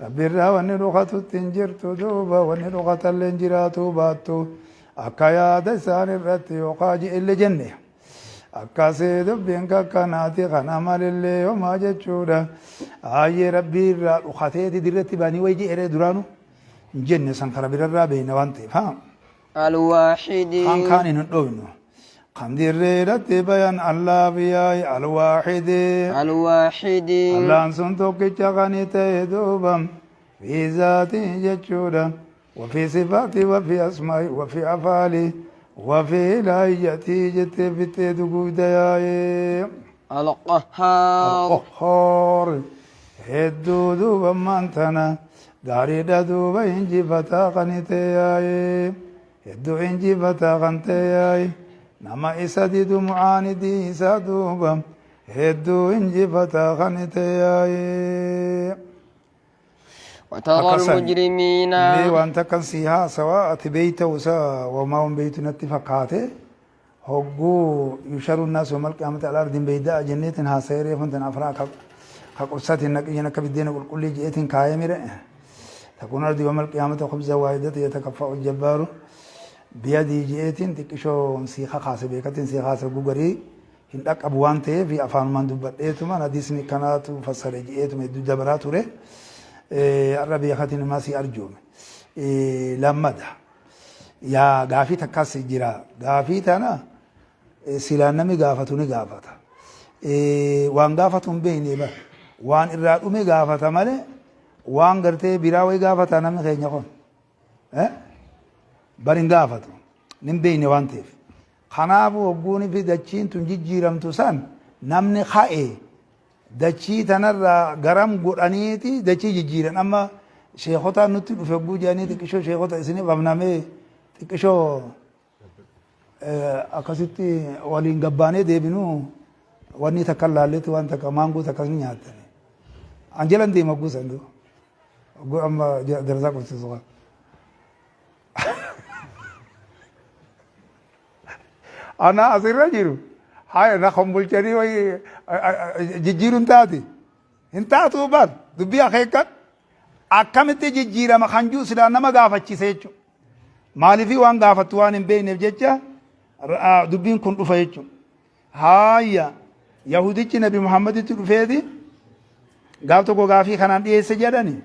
Rabbirraa wanni dhokatutti hin jirtu duuba wanni dhokatallee hin jiraatu baattu akka yaada isaan irratti yookaa ji'ille jenne. Akkasii dubbiin kakkanaati kana malillee homaa jechuudha. Ayyee rabbii irraa dhokateeti dirreetti baanii wayi ji'eree duraanu hin jenne san kara birarraa beeyna waan ta'eef. Haa. الواحد. Kan kaan hin dhoofnu. خندير بيان الله بياي الواحد. الواحد. الله سنتوك تشغني تهدوبا في ذاته جتشودا وفي صفاته وفي أسمائه وفي أفعاله وفي إلهيته جت في تدقود ياي. القهار. القهار. هدو دوبا مانتنا داري دوبا إنجي فتا غنيتي ياي. هدو إنجي فتا غنتي ياي. نما إسدد معاندي إسادوبا هدو إنجي فتا غنيتي ياي. وترى المجرمين. لي وأنت كان سيها سواء بيت وسا وما هم بيت نتفقاته هجو يشر الناس يوم القيامة على أرض بيداء جنة هاسيرة فانتن أفراك حقصات إنك بالدين والكل جئت كايمر تكون أرض يوم القيامة خبزة واحدة يتكفأ الجبار بيدي جئت تكشو سيخة خاصة بيكتن سيخة خاصة جوجري هندك أبوانته في أفعال من دبرتهم أنا ديسني كانت فسر جئتهم الدبرات وره الربيع خاتين ما سي أرجوم لما ده يا غافي تكاس جرا غافي تنا سلانمي غافتوني غافتا وان غافتون بيني با وان إرادومي غافتا ماله وان غرتي براوي غافتا نمي خينيا كون بارين غافتو نم بيني وان تيف خنابو وغوني في دچين تنجي جيرم تسان نمني خائي dachii tanarraa garam godhaniiti dachii jijjiiran amma sheekota nutti dhufe guujanii xiqqishoo sheekota isiniif amnamee xiqqishoo akkasitti waliin gabbaanee deebinuu wanni takka laalleetti waan takka maangoo takkas ni nyaattani. An jalan deema guusan du amma darasaa qabsiisu kan. Ana asirra jiru. هاي نخم بولشري وي جيجيرون تاتي انتاتو بار دبي أخيك أكملت جيجيرا ما خنجو سلا نما غافتشي سيچو مالي في وان غافتوان بين بجچا دبين كن دفايچو هايا يهودي نبي محمد تدفيدي غافتو كو غافي خنان دي سجدني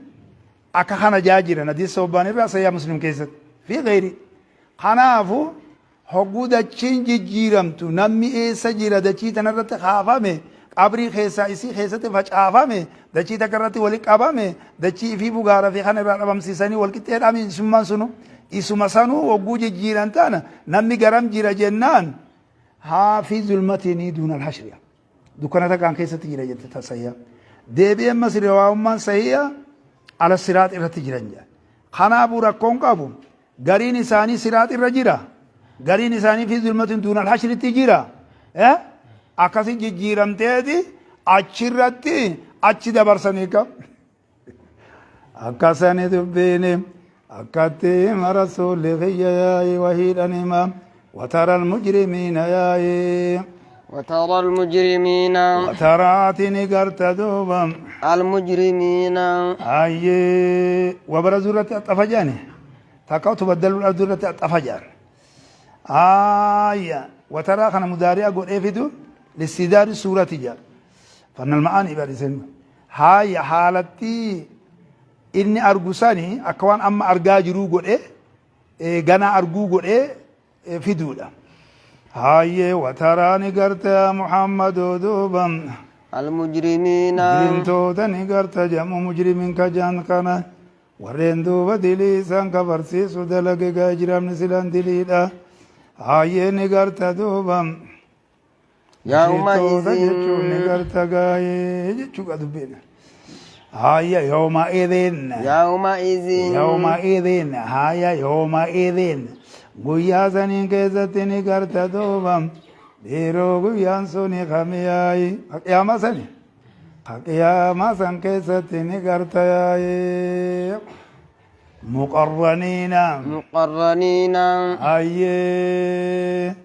أكا خنا جاجيرا ندي صوباني راس يا مسلم كيست في غيري خنافو hogguu dachiin jijjiiramtu namni eessa jira dachii tanarratti kaafame qabrii keessaa isii keessatti facaafame dachii takka irratti wali qabame dachii ifii bugaara fi kana irraa dhabamsiisanii wal qixxeedhaami isummaan sunu isuma sanuu hogguu jijjiiran taana namni garam jira jennaan haa fi zulmatinii duuna alhashriya dukkana takkaan keessatti jira jette tasayya deebi'ee ammas riwaayummaan sahiya Ala siraax irratti jiran jedha. Kanaafuu rakkoon qabu gariin isaanii siraax irra jira. Gariin isaanii fi zulmatin duunal hashritti jira. Akkasi jijjiiramteeti achirratti achi dabarsanii qab. Akkasani dubbiini akkatti hima rasuulli kiyya yaa'ii wahiidhan hima. Watara almujrimiina yaa'ii. وترى المجرمين Wataraati ni garta duuba. المجرمين Ayyee wabara zuurratti axxafa jedhani. Takka tubaddalu ardu irratti axxafa jedhan. Ayya wataraa kana mudaari'a godhee fidu listidaari suurati jedha. Fannal ma'aani ibadisen. Haaya haalatti inni argu sani akka waan amma argaa jiruu godhee ganaa arguu godhee fiduudha. Hayyee wataraa ni garta yaa Muhammadoo duuba. Almujrimiina. Mujrimtoota ni garta jedhamu mujrimin ka jedhan kana. Warreen duuba dilii isaan kafarsiisu dalage gaa ijraamni silaan diliidha. Hayyee ni garta duuba. Mujrimtoota jechuun ni garta gaayee jechuudha dubbiin. Hayya yooma idin. Yooma idin. Yooma idin. Hayya yooma idin. Guyyaa saniin keessatti ni garta duuba. Dhiiroo guyyaan suni kamiyaayi. Qiyaamaa sani. Qiyaamaa san keessatti ni garta yaayi. Muqarraniina. Muqarraniina. Hayyee.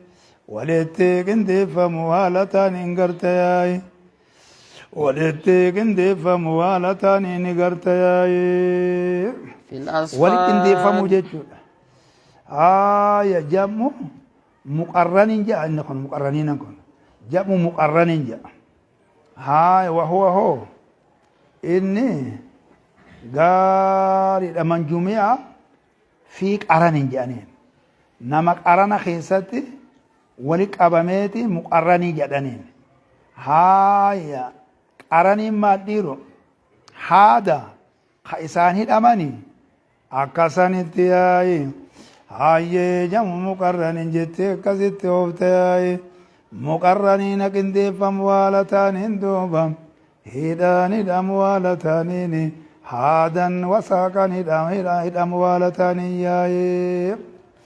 Walitti qindeeffamu haala taaniin garta yaayi. Walitti qindeeffamu haala taaniin ni garta yaayi. Fil asfaad. Walitti qindeeffamuu jechuudha. Haaya jammu muqarraniin jedha inni kun muqarraniinan kun. Jammu muqarraniin jedha. Haaya wahuwa hoo inni gaariidha manjumi'a fi qaranin jedhaniin. Nama qarana keessatti wali qabameeti muqarranii jedhaniin. Haaya qaraniin maal dhiiro haada ka isaan hidhamani akkasanitti yaayi hayyee jamu muqarranin jettee akkasitti oofte yaayi muqarraniina qindeeffamu haala taaniin duuba hidhaan hidhamu haala taaniin haadan wasaaqan hidhamu haala taaniin yaayi.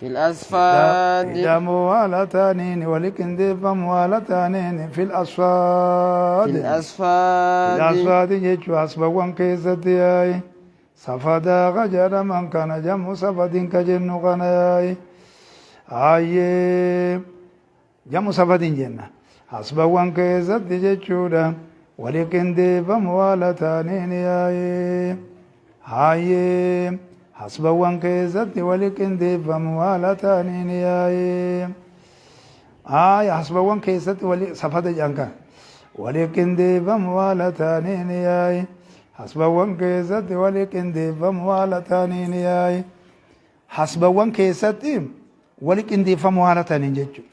في الأصفاد. Hidhamuu haala taaniin wali qindeeffamu haala taaniin fil asfaad. في الأصفاد. Fil asfaadi jechuun asbawwan keessatti yaayi. Safadaa ka jedhaman kana jamu safadin ka jennu kana yaayi. Hayyee jamu safadin jenna. Asbawwan keessatti jechuudha wali qindeeffamu haala taaniin yaayi. Hayyee hasbawwan keessatti wali qindeeffamu haala taaniin yaayi. Haaya hasbawwan keessatti wali safada jedhan kan wali qindeeffamu haala taaniin yaayi. Hasbawwan keessatti wali qindeeffamu haala taaniin yaayi. Hasbawwan keessatti wali qindeeffamu haala taaniin jechuudha.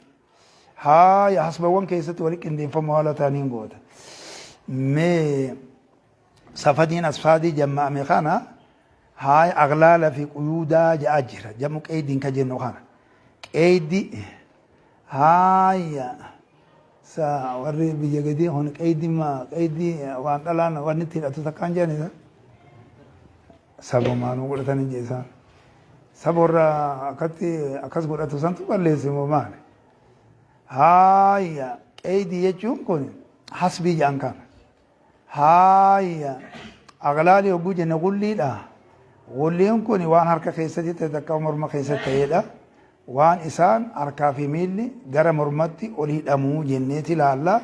Haaya hasbawwan keessatti wali qindeeffamu haala taaniin goota. Mee safadiin asfaadii jamma'ame kana haaya aglaala fi quyuudaa ja'a jira. Jamu qeeydiin ka jennu kana. Qeeydi haaya sa warri biyya gadii kun qeeydi ma qeeydi waan dhalaan wanni itti hidhatu takkaan jedhanisa. Sabumaanuu godhatanii jeesaan. Saba warra akkatti akkas godhatu santu balleesse moo maali? Haaya qeeydi jechuun kun hasbii jedhan kana. Haaya aglaali hogguu jenne gulliidha. Gulliin kun waan harka keessatti ta'e takka morma keessatti ta'edha. Waan isaan harkaa fi miilli gara mormatti ol hidhamuu jenneeti ilaalla.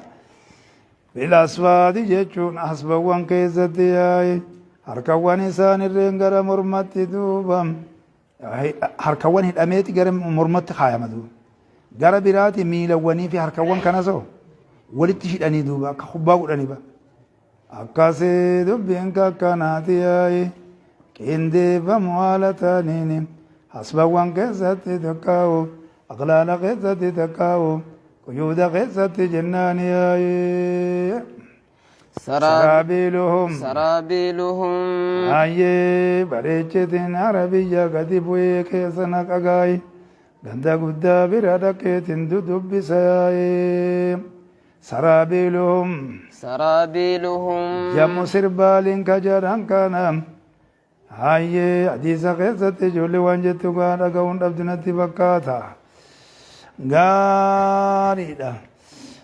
Bilasfaati jechuun hasbawwan keessatti yaa'i. Harkawwan isaan irreen gara mormatti duuba. Harkawwan hidhameeti gara mormatti kaayama duuba. Gara biraati miilawwanii fi harkawwan kanas hoo walitti hidhanii duuba akka kubbaa godhanii ba. Akkasii dubbiin kakkanaati yaa'i. Qindeeffamu haala taaniin hasbawwan keessatti takkaa'u aqlaala keessatti takkaa'u quyuuda keessatti jennaan yaa'i. Saraabiiluhum. Saraabiiluhum. Hayyee bareechitiin arabiyya gadi bu'ee keessa naqagaayi. Ganda guddaa bira dhaqeetiin dudubbisa yaa'i. Saraabiiluhum. Saraabiiluhum. Jamu sirbaaliin ka jedhan kana. Hayyee, hadiisa keessatti ijoollee waan jettu gaa dhaga'uun dhabdu natti fakkaata. Gaariidha.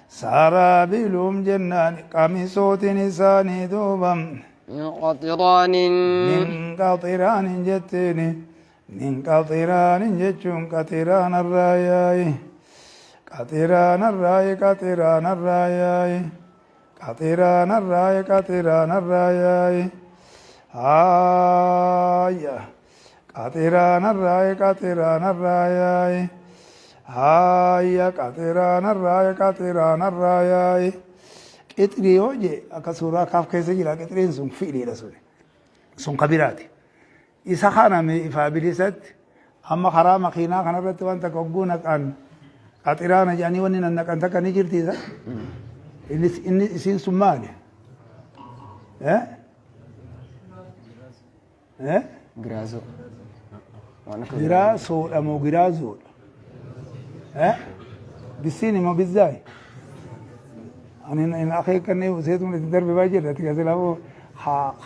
Saraabiluum jennaan qamisootiin isaanii duuba. من قطران. Min qaxiraanin jetteeni. Min qaxiraanin jechuun qaxiraanarraa yaa'i. Qaxiraanarraayi, qaxiraanarraa yaa'i. Qaxiraanarraayi, qaxiraanarraa yaa'i. Haaya. Qaxiraanarraayi, qaxiraanarraa yaa'i. Haaya, qaxiraanarraayi, qaxiraanarraa yaa'i. Qixrii yoo jee akka suuraa kaaf keessa jira, qixriin sun fi'iliidha sun. Sun kabiraati. Isa kana mee ifaa bilisatti amma karaa makiinaa kanarratti wanta hogguu naqan qaxiraana jedhanii wanni nan naqan takka ni jirti isa. Inni isiin sun maali? Eh? Eh? Giraazoo. Waan akka Giraasoodha moo giraazoodha? Eh? Bisiin immoo bizzaay? Ani hin akeekanne, seetuma itti darbe baay'ee jirra. Ati silaafuu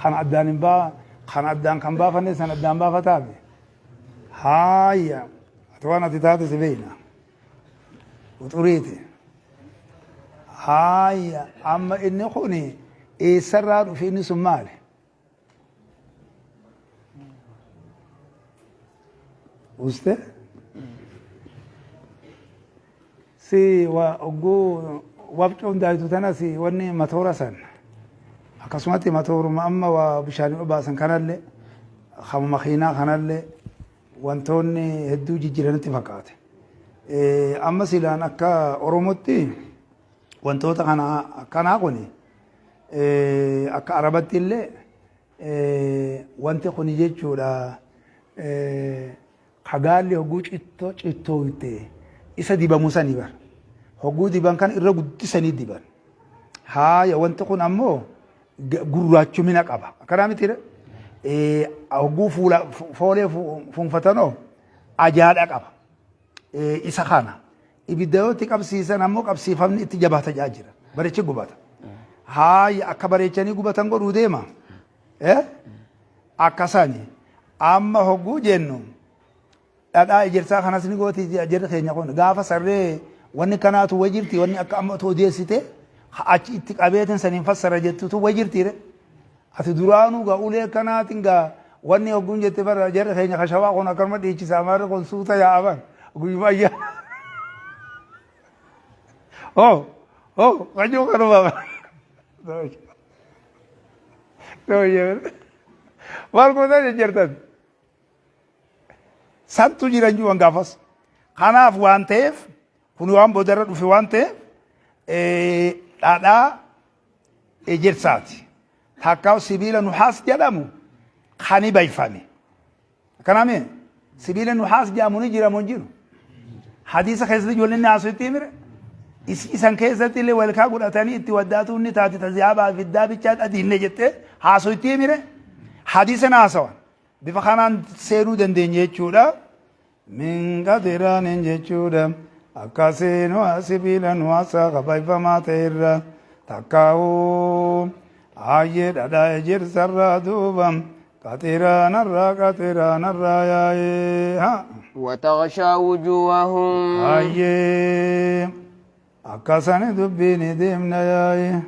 kan addaan hin baa, kan addaan kan baafanne san addaan baafataame. Haaya. Ati waan ati taate si beeyna. Uxuriiti. Haaya. Amma inni kuni eessarraa dhufe, inni sun maali? Uste? Si wa ogguu wabcoon daayitu tana si wanni matoora san akkasumatti matooruma amma waa bishaanii obaasan kanallee kama makiinaa kanallee wantoonni hedduu jijjiiranitti fakkaate. Amma silaan akka Oromootti wantoota kana akkanaa kuni, akka Arabatti illee wanti kuni jechuudha, kagaalli hogguu cittoo cittooyte isa dibamu sani bar hogguu diban kan irra guddisanii diban. Haaya, wanti kun ammoo gurraachumina qaba, akkanaa miti, hogguu fuula foolee fuunfatanoo ajaadha qaba. Isa kana ibidda yoo itti qabsiisan ammoo qabsiifamni itti jabaata jaa jira, bareechi gubata. Haaya, akka bareechanii gubatan godhuu deema. Akkasani amma hogguu jennu dhadhaa ejersaa kanas ni gooti jarri keenya kun. Gaafa sarree wanni kanaatu way jirti, wanni akka amma otoo odeessite achi itti qabeetin saniin fassara jettutu way jirti re. Ati duraanuu gaa ulee kanaatiin gaa wanni hogguun jette bara jarri keenya kashawaa kun akkanuma dhiichisa, amaarri kun suuta yaa'aban guyyuma ayyaa. Oh, oh, kajuu kanuma. Maal gootaa jejjertan? Santu jiran jiran gaafas. Kanaaf waan ta'eef kun waan boodarra dhufe waan ta'eef dhadhaa ejersaati. Takkaa sibiila nuhaas jedhamu kani bayfame. Akkanaami sibiila nuhaas jedhamu ni jira moo hin jiru? Hadiisa keessatti ijoolleen ni haasoo itti himire. Isan keessatti illee walkaa godhatanii itti waddaatuun ni taati, taziyaabaa fi iddaa bichaa adiinne jettee haasoo itti himire. Hadiisa na haasawan. Bifa kanaan seenuu dandeenya jechuudha. Min qaxiraanin jechuudha. Akkasii nu sibiila nu haasaa kabayfamaa ta'e irra takkaa'uu hayyee dhadhaa ejersarraa duuba qaxiraanarraa, qaxiraanarraa yaa'ee ha. وتغشى وجوههم. Hayyee, akkasani dubbiin deemna yaa'ee.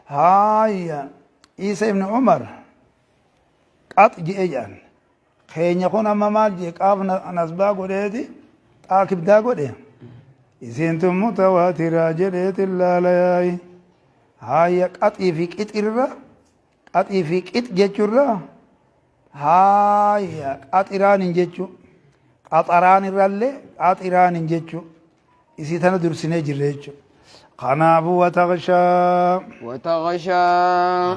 Haayya, Isa ibn Umar qax je'e jedhan. Keenya kun amma maal jee qaaf nasbaa godheeti xaa kibdaa godhe. Isiin tun mutawaatiraa jedheeti laala yaa'i. Haayya, qaxii fi qixirra, qaxii fi qix jechuurra, haayya, qaxiraan hin jechu, qaxaraan irrallee qaxiraan hin jechu, isii tana dursinee jirre jechu. Kanaafuu وتغشى. وتغشى.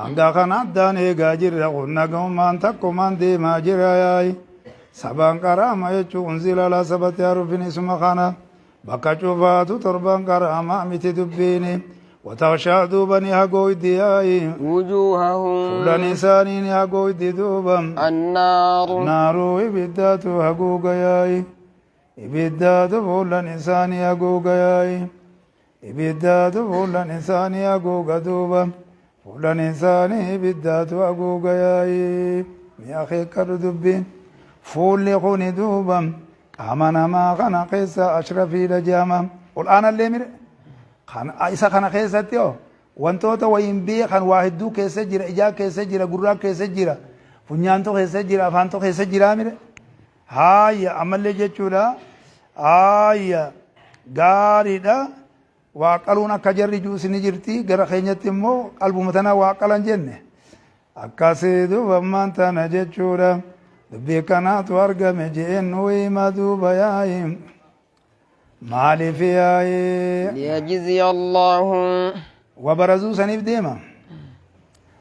Hanga kana addaan eegaa jirra kun nagaumaan takkumaan deemaa jira yaa'i. Sabaan qaraama jechuun أنزل على سبعة أحرف isuma kana bakka cufaatu torban qaraama miti dubbiini. وتغشى duuba ni hagooydi yaa'i. وجوههم. Fuulan isaanii ni hagooydi duuba. النار. النار ibiddaatu haguuga yaa'i. Ibiddaatu fuulan isaanii haguuga yaa'i. Ibiddaatu fuulan isaanii haguuga duuba. Fuulan isaanii ibiddaatu haguuga yaa'i. Mee akeekkadhu dubbiin fuulli kuni duuba qaama namaa kana keessa ashrafiidha jedhama. Ol aanallee mire isa kana keessatti hoo wantoota wayiin beekan waa hedduu keessa jira, ijaa keessa jira, gurraa keessa jira, funyaantu keessa jira, afaantu keessa jira mire. Haaya ammallee jechuudha. Haaya gaariidha. Waa qaluun akka jarri juus ni jirti, gara keenyatti immoo qalbuma tanaa waa qalan jenne. Akkasii duuba ammaan tana jechuudha. Dubbii kanaatu argame je'een nu hima duuba yaa'i. Maaliif yaa'i? ليجزي الله Wabarazuu saniif deema.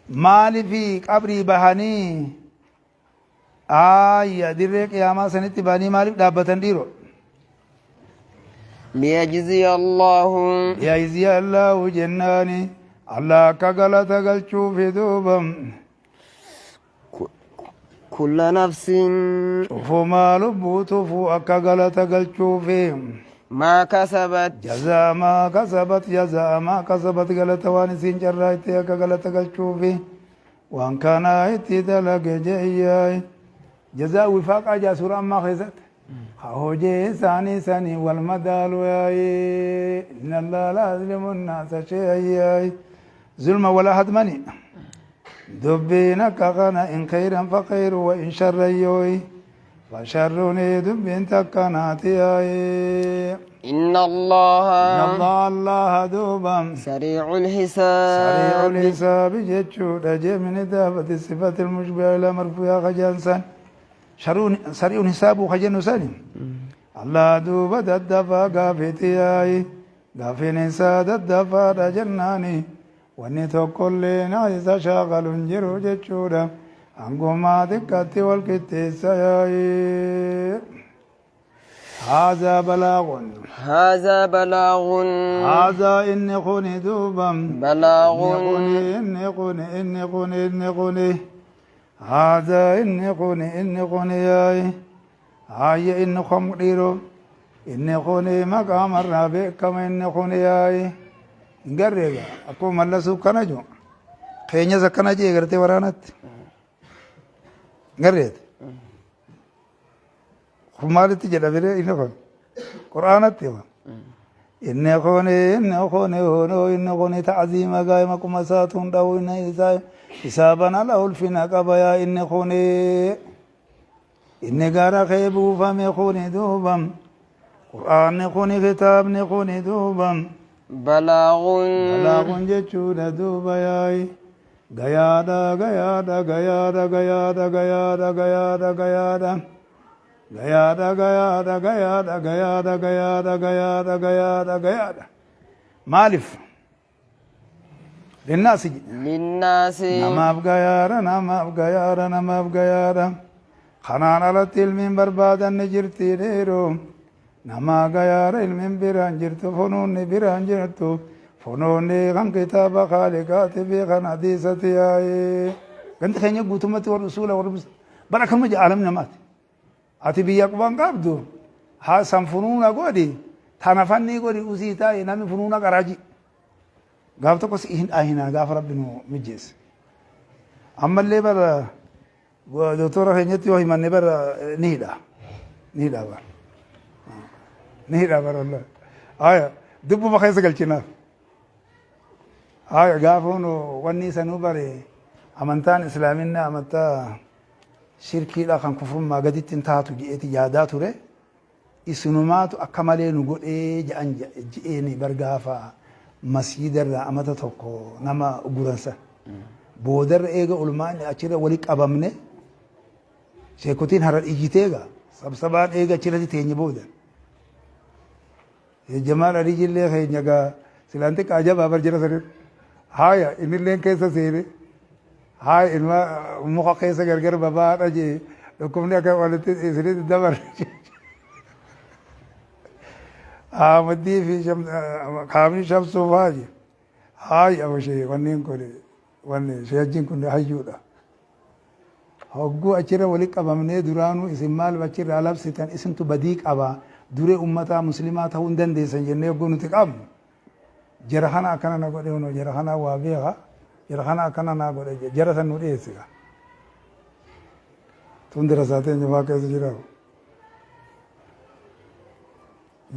Maaliif qabrii bahanii aayya dirree qiyaamaa sanitti bahanii maaliif dhaabbatan dhiiroo? ليجزي الله ليجزي الله jennaani Allah akka galata galchuufi duuba كل نفس cufumaa lubbuu tufuu akka galata galchuufi ما كسبت jazaa maa kasabat, jazaa maa kasabat, galata waan isiin carraa itti akka galata galchuufi waan kanaa itti dalage jeeyyaay. Jazaa wifaaqaa jaa suuraa ammaa keessatti ka hojii isaanii sanii wal madaalu yaayee. Inna allaha laa yazlimu nnaasa shay'an yaay, zulma wala hadmani. Dubbiin akka kana in khayran fa khayru wa in sharran yooyi fa sharruni, dubbiin takkanaati yaayee. إن الله إن الله الله duuba سريع سريع الحساب الحساب jechuudha jee. من إضافة الصفة المشبهة إلى مرفوعها خجانسان سريع حسابه خجن سالم. الله duuba daddafaa gaafeti yaayi, gaafin isaa daddafaadha jennaani wanni tokkollee na isa shaakalu hin jiru jechuudha. Hangumaa xiqqatti wal qixxeessa yaayi. هذا بلاغ هذا بلاغ هذا inni kuni duuba بلاغ inni kuni, inni kuni, inni kuni, inni kuni, هذا inni kuni, inni kuni yaayi. Haayya inni kom dhiiro inni kuni maqaamarraa beekama inni kuni yaayi. Hin garreega akkuma mallasuu kana jiru keenyas akkana jee gartee waraanatti hin garreete. Kun maalitti jedha biree? Inni kun quraanatti hima. Inni kuni, inni kuni honoo, inni kuni ta'ziima gaa'e, maquma isaatuun dha'u inni isaa isaaban ala ulfina qaba yaa. Inni kuni, inni gara kee buufame kuni duuba qur'aanni kuni, kitaabni kuni duuba بلاغ بلاغ jechuudha duuba yaayi. Gayaadha, gayaadha, gayaadha, gayaadha, gayaadha, gayaadha, gayaadha, gayaadha, gayaadha, gayaadha, gayaadha, gayaadha, gayaadha, gayaadha, gayaadha. Maaliif? للناس للناس namaaf gayaadha, namaaf gayaadha, namaaf gayaadha. Kanaan alatti ilmiin barbaadan ni jirti dheeroo. Namaa gayaadha. Ilmiin biraan jirtu, funuunni biraan jirtu, funuunni kan kitaaba khaaliqaati fi kan hadiisati yaa'ee. Ganti keenya guutummatti warra usuula, warra bara akkanuma jaalamni namaati. Ati biyya quban qabdu haa san funuuna godhi, tana fannii godhi, usii taa'e namni funuuna qaraaji. Gaaf tokko si hin dhaahina gaafa rabbi nu mijjeesse. Ammallee bara doktora keenyatti yoo himanne bara ni hidha, ni hidha bara, ni hidha bara wallahi. Aya dubbuma keessa galchinaaf. Aya gaafa nu wanni sanuu bare amantaan islaaminaa amantaa shirkiidha kan kufrummaa gaditti hin taatu je'eeti yaadaa ture. Isinumaatu akka malee nu godhee je'an je'eeni bar gaafa masjiidarraa amata tokko nama guransa. Boodarra eega ulmaanni achirra wali qabamne, sheekotiin hara iyyitee egaa sabsabaan eega achirratti teenye booda. Jamaal Aliyyillee keenya gaa silaan xiqqaa jabaa bar jira sanin. Haaya innilleen keessa seene. Haaya ilma muka keessa gargar babaadha jee, dhukkubni akka walitti isinitti dabarre. Ahmadii fi kaamni shamsuu fa'aa jee. Haaya abashee wanneen kun wanni sheejjiin kun hayyuudha. Hogguu achirra wali qabamnee duraanuu isin maal achirraa labsitan, isintu badii qaba, duree ummataa muslimaa ta'uu hin dandeessan jennee hogguu nuti qabnu. Jara kana akkana na godhe, hunoo jara kana waa beeka, jara kana akkana naa godhe, jara san nu dhiyeessika. Tun darasaa teenya faa keessa jira.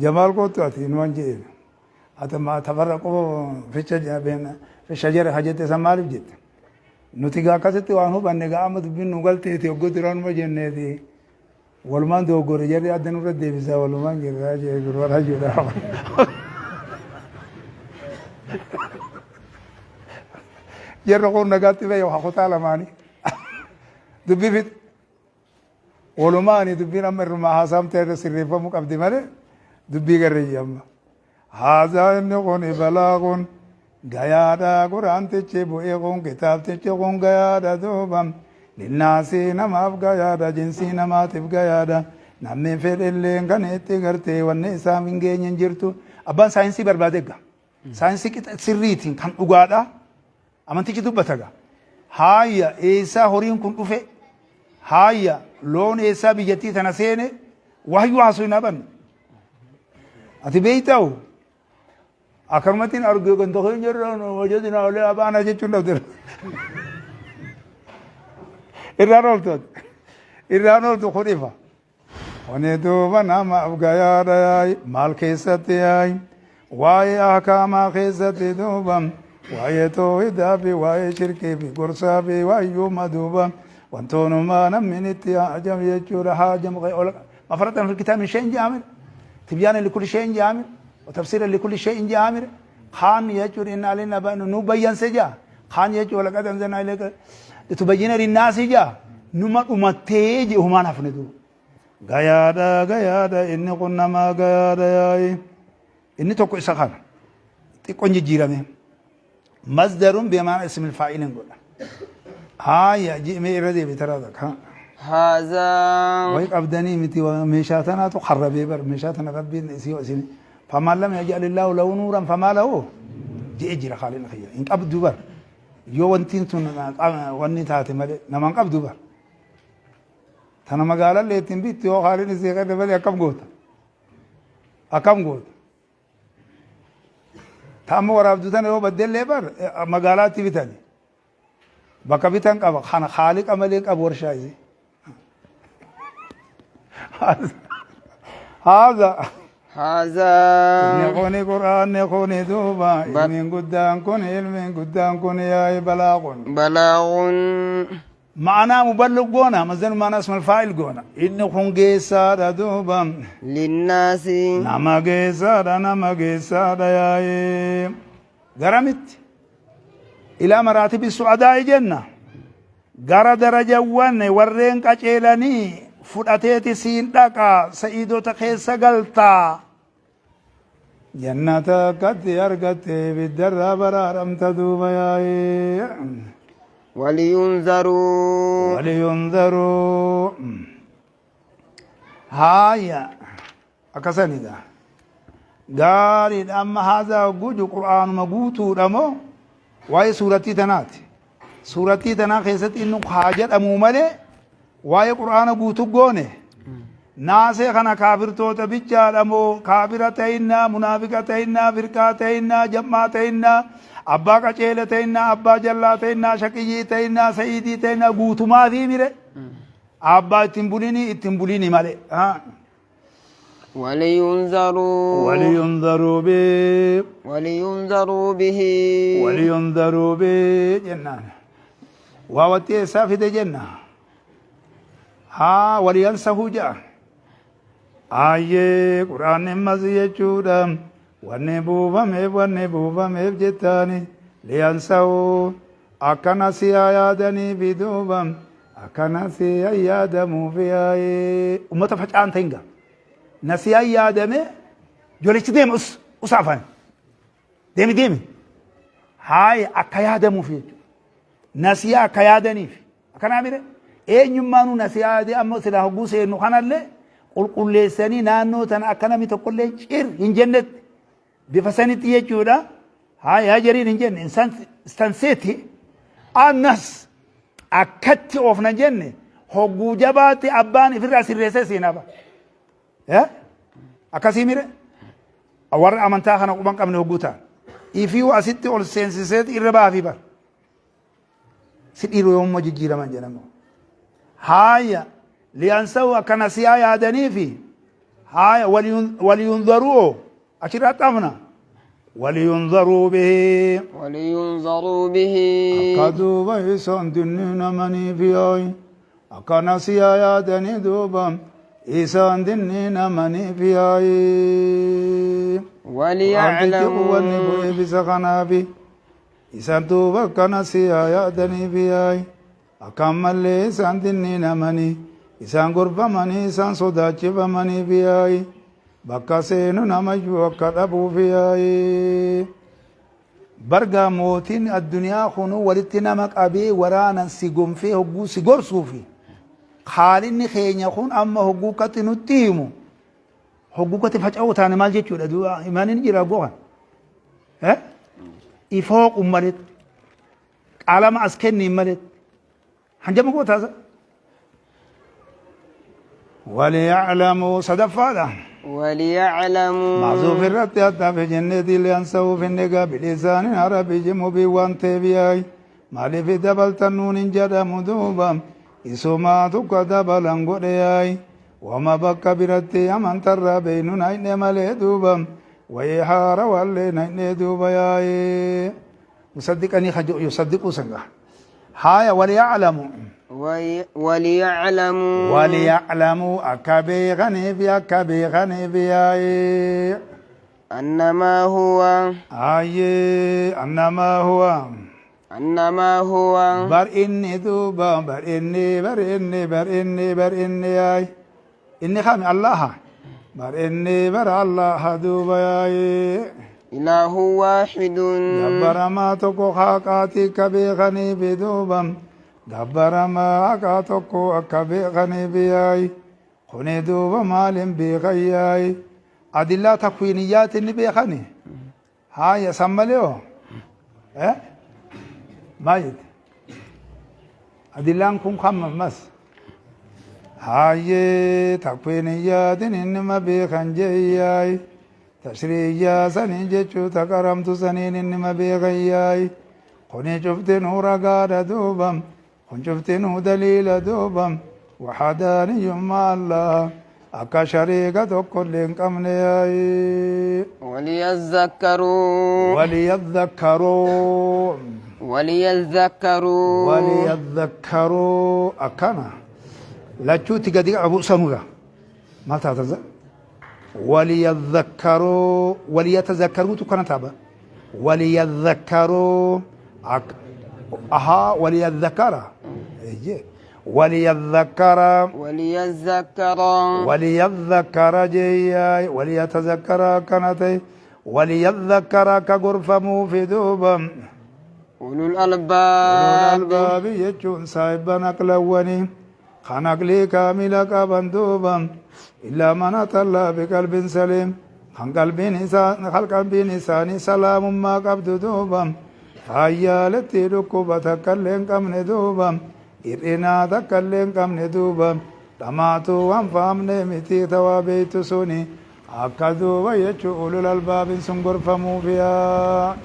Jamaal kootu ati inumaan je'een. Ati ma tafarraqu ficha fi shajara ha jette san maaliif jette? Nuti gaa akkasitti waan hubanne gaa amma dubbiin nu galteeti hogguu duraanuma jenneeti. Walumaan dogoggore jarri adda nurra deebisaa walumaan jirraa jee gurbaan hajuudha. Jarri kun nagaatti bahe waa kutaa lamaanii. Dubbii fix. Walumaani dubbiin amma irrumaa haasaamtee irra sirreeffamuu qabdi malee dubbii garreeyyi amma. Haazaa inni kun balaagun gayaadha quraantichi bu'e kun kitaabtichi kun gayaadha duuba linnaasii namaaf gayaadha jinsii namaatiif gayaadha namni fedhelleen kan itti gartee wanni isaaf hin geenye hin jirtu. Abbaan saayinsii barbaade egaa. Saayinsii qixa sirriitiin kan dhugaadha. Amantichi dubbata egaa. Haayya eessaa horiin kun dhufe haayya loon eessaa biyyattii tana seene wahyuu haasoo hin habanne. Ati beeytaa'u akkanumattiin argee ganda keenya irraa wajjin olee abaana jechuun dhabde. Irraan ooltu ati. Irraan ooltu kun ifa. Kuni duuba namaaf gayaadha yaayi maal keessatti yaayi waa'ee ahkaamaa keessatti duuba waa'ee toohidaa fi waa'ee shirkii fi gorsaa fi waayyuuma duuba wantoonumaa namni itti haajam jechuudha haajam mafaratan fi kitaabni sheen jaamir tibyaana likulli sheen jaamir وتفسيرا لكل شيء جامر خان يجور إن علينا نو بيان سجا خان يجور ولقد أنزلنا إليك لتبين للناس جا نما أمتي جي هما نفندو gayaadha gayaadha inni kun namaa gayaadha yaa'i inni tokko isa kana xiqqoon jijjiirame masdarun bimaana ismil faa'ilin godha haaya ji'mee irra deebi taraa takka هذا way qabdanii miti meeshaa tanaatu harrabee bar meeshaa tana rabbiin isii isin famaan lam yaj'al illaahu lahu nuuran famaa lahu je'e jira khaalin khiyya hin qabdu bar yoo wantiin tun wanni taate malee nama hin qabdu bar Tana magaalallee ittiin bitti yoo haaliin isii kenne malee akkam goota? Akkam goota? Ta amma waraabdu tana yoo baddellee bar magaalaatti bitani. Bakka bitan qaba. Kana haaliqa malee qabu warshaa isii. Haadha. Haadha. Inni kuni qur'aanni kuni duuba ilmiin guddaan kun ilmiin guddaan kun yaa'i balaa kun. Balaa'uun. Ma'anaa muballigh goona mazanu ma'anaa ismal faa'il goona inni kun geessaadha duuba. Linnaasi. Nama geessaadha nama geessaadha yaa'ee garamitti ilaa maraatibi su'adaa'i jenna gara darajawwan warreen qaceelanii fudhateeti siin dhaqa sa'iidota keessa galtaa jannata akkatti argatte ibiddarraa baraaramta duuba yaa'ee. Waliyunzaruu. Waliyunzaruu. Haaya akkasanidha. Gaariidha amma haazaa hogguu jiru qur'aanuma guutuudha moo waa'ee suurattii tanaati. Suurattii tanaa keessatti inni haa jedhamuu malee waa'ee qur'aana guutuu goone. Naasee kana kaafirtoota bichaadha moo kaafira ta'innaa, munaafiqa ta'innaa, firqaa ta'innaa, jam'aa ta'innaa, abbaa qaceela ta'innaa, abbaa jallaa ta'innaa, shaqiyyii ta'innaa, sa'iidii ta'innaa guutumaa fi mire. Abbaa ittiin bulinii ittiin bulinii malee. Waliyunzaruu. Waliyunzaruu bi. Waliyunzaruu bihi. Waliyunzaruu bi jennaan. Waa watti eessaa fide jenna. Haa waliyansahuu ja'a. Ayyee quraanni ammas jechuudha. Wanni buufameef wanni buufameef jettaani liyansahuu akkana si haa yaadanii fi duuba akkana si haa yaadamuu fi yaa'ee. Ummata faca'an ta'in gaa. Nasiyaa yaadame jolichi deema us us afaan. Deemi deemi. Haaya akka yaadamuuf jechuudha. Nasiyaa akka yaadaniif. Akkanaa mire eenyummaanuu nasiyaa yaadee amma silaa hogguu seennu kanallee qulqulleessanii naannoo tana akka namni tokkollee cir hin jennetti bifa sanitti jechuudha. Haaya jariin hin jenne instanseeti annas akkatti oofna jenne hogguu jabaatti abbaan ifirraa sirreessee seenaa ba'a. Akkasii mire warra amantaa kana quban qabne hogguu ta'an. Ifii asitti ol seensiseeti irra baafii bara. Si dhiiroo yoommoo jijjiiraman jedhamu. Haaya Liyansa'u akka nasiyaa yaadaniifi. Haaya waliyunzaruu achirraa xafna. Waliyunzaruu bihi. Waliyunzaruu bihi. Akka duuba isaan dinniinamaniifi yaayi. Akka nasiyaa yaadanii duuba isaan dinniinamaniifi yaayi. Qur'aantichi quwanni Waliya'lamuu. bu'eef isa kanaafi. Isaan duuba akka nasiyaa yaadaniifi yaayi. Akka ammallee isaan dinniinamanii, isaan gorfamanii, isaan sodaachifamaniifi yaayi. Bakka seenu namayyuu akka dhabuufi yaayi. Bargaa mootiin addunyaa kunuu walitti nama qabee waraanan si gonfee hogguu si gorsuufi haalinni keenya kun amma hogguu katti nutti himu hogguu katti faca'uu taane maal jechuudha duuba imaaniin jira hogguu kan ifooqu maletti qalama as kenniin maletti hanjama gootaasa waliya'lamuu sadaffaadha. Waliya'lamuu. Mahzuuf irratti hattafe jenneeti liyansa'uuf inni egaa bilisaanin arabi mubiin waan ta'eef yaay maaliif dabaltan nuun hin jedhamu duuba isumaa tokko dabalan godhe yaay wama bakka biratti amantarraa beeynu nayne malee duuba wayii haara wallee nayne duuba yaay musaddiqanii yusaddiquu sangaa haaya waliya'lamu. Waliya'lamuu. Waliya'lamuu akka beekaniif akka beekaniif yaa'ee. Annamaa huwa. Ayyee annamaa huwa. Annamaa huwa. Bar inni duuba bar inni bar inni bar inni bar inni yaay. Inni kami Allaha. Bar inni bar Allaha duuba yaa'ee. Ilaahu waaxidun. Gabbaramaa tokko haqaatii akka beekaniif duuba. Gabbaramaa haqaa tokko akka beekaniif yaa'i. Kuni duuba maalin beekan yaa'i. Adillaa takwiiniyyaati ni beekani. Haaya san malee hoo? Eh? Maal jette? Adillaan kun kam ammas? Haayee takwiiniyyaatiin innima beekan jee yaa'i. Tashriiyyaa saniin jechuu ta qaramtu saniin innima beekan yaa'i. Kuni cuftinuu ragaadha duuba. Kun cuftinuu daliila duuba. Waxadaaniyyummaa Allah akka shariika tokkollee hin qabne yaa'i. Waliyazakkaruu. Waliyadhakkaruu. Waliyazakkaruu. Waliyadhakkaruu akkana lachuutti gadi qabu sanuudha. Maal taata za? Waliyadhakkaruu waliyatazakkaruutu kana taaba. Waliyadhakkaruu ahaa waliyadhakkara. Eeyyee. Waliyadhakkara. Waliyazzakkara. Waliyadhakkara jeeyyaay waliyatazakkara akkana ta'e waliyadhakkara akka gorfamuufi duuba. Ulul Ulul albaab. albaabi jechuun saahibban aqlawwanii kan aqlii kaamila qaban duuba illaa man atallaa biqalbin saliim kan qalbiin isaa kan qalbiin isaanii salaamummaa qabdu duuba fayyaaletti dhukkuba takka illee hin qabne duuba hir'inaa takka illee hin qabne duuba dhamaatuu waan fahamne miti tawaa beeytu suni akka duuba jechuu ulul albaabin sun gorfamuufiyaa.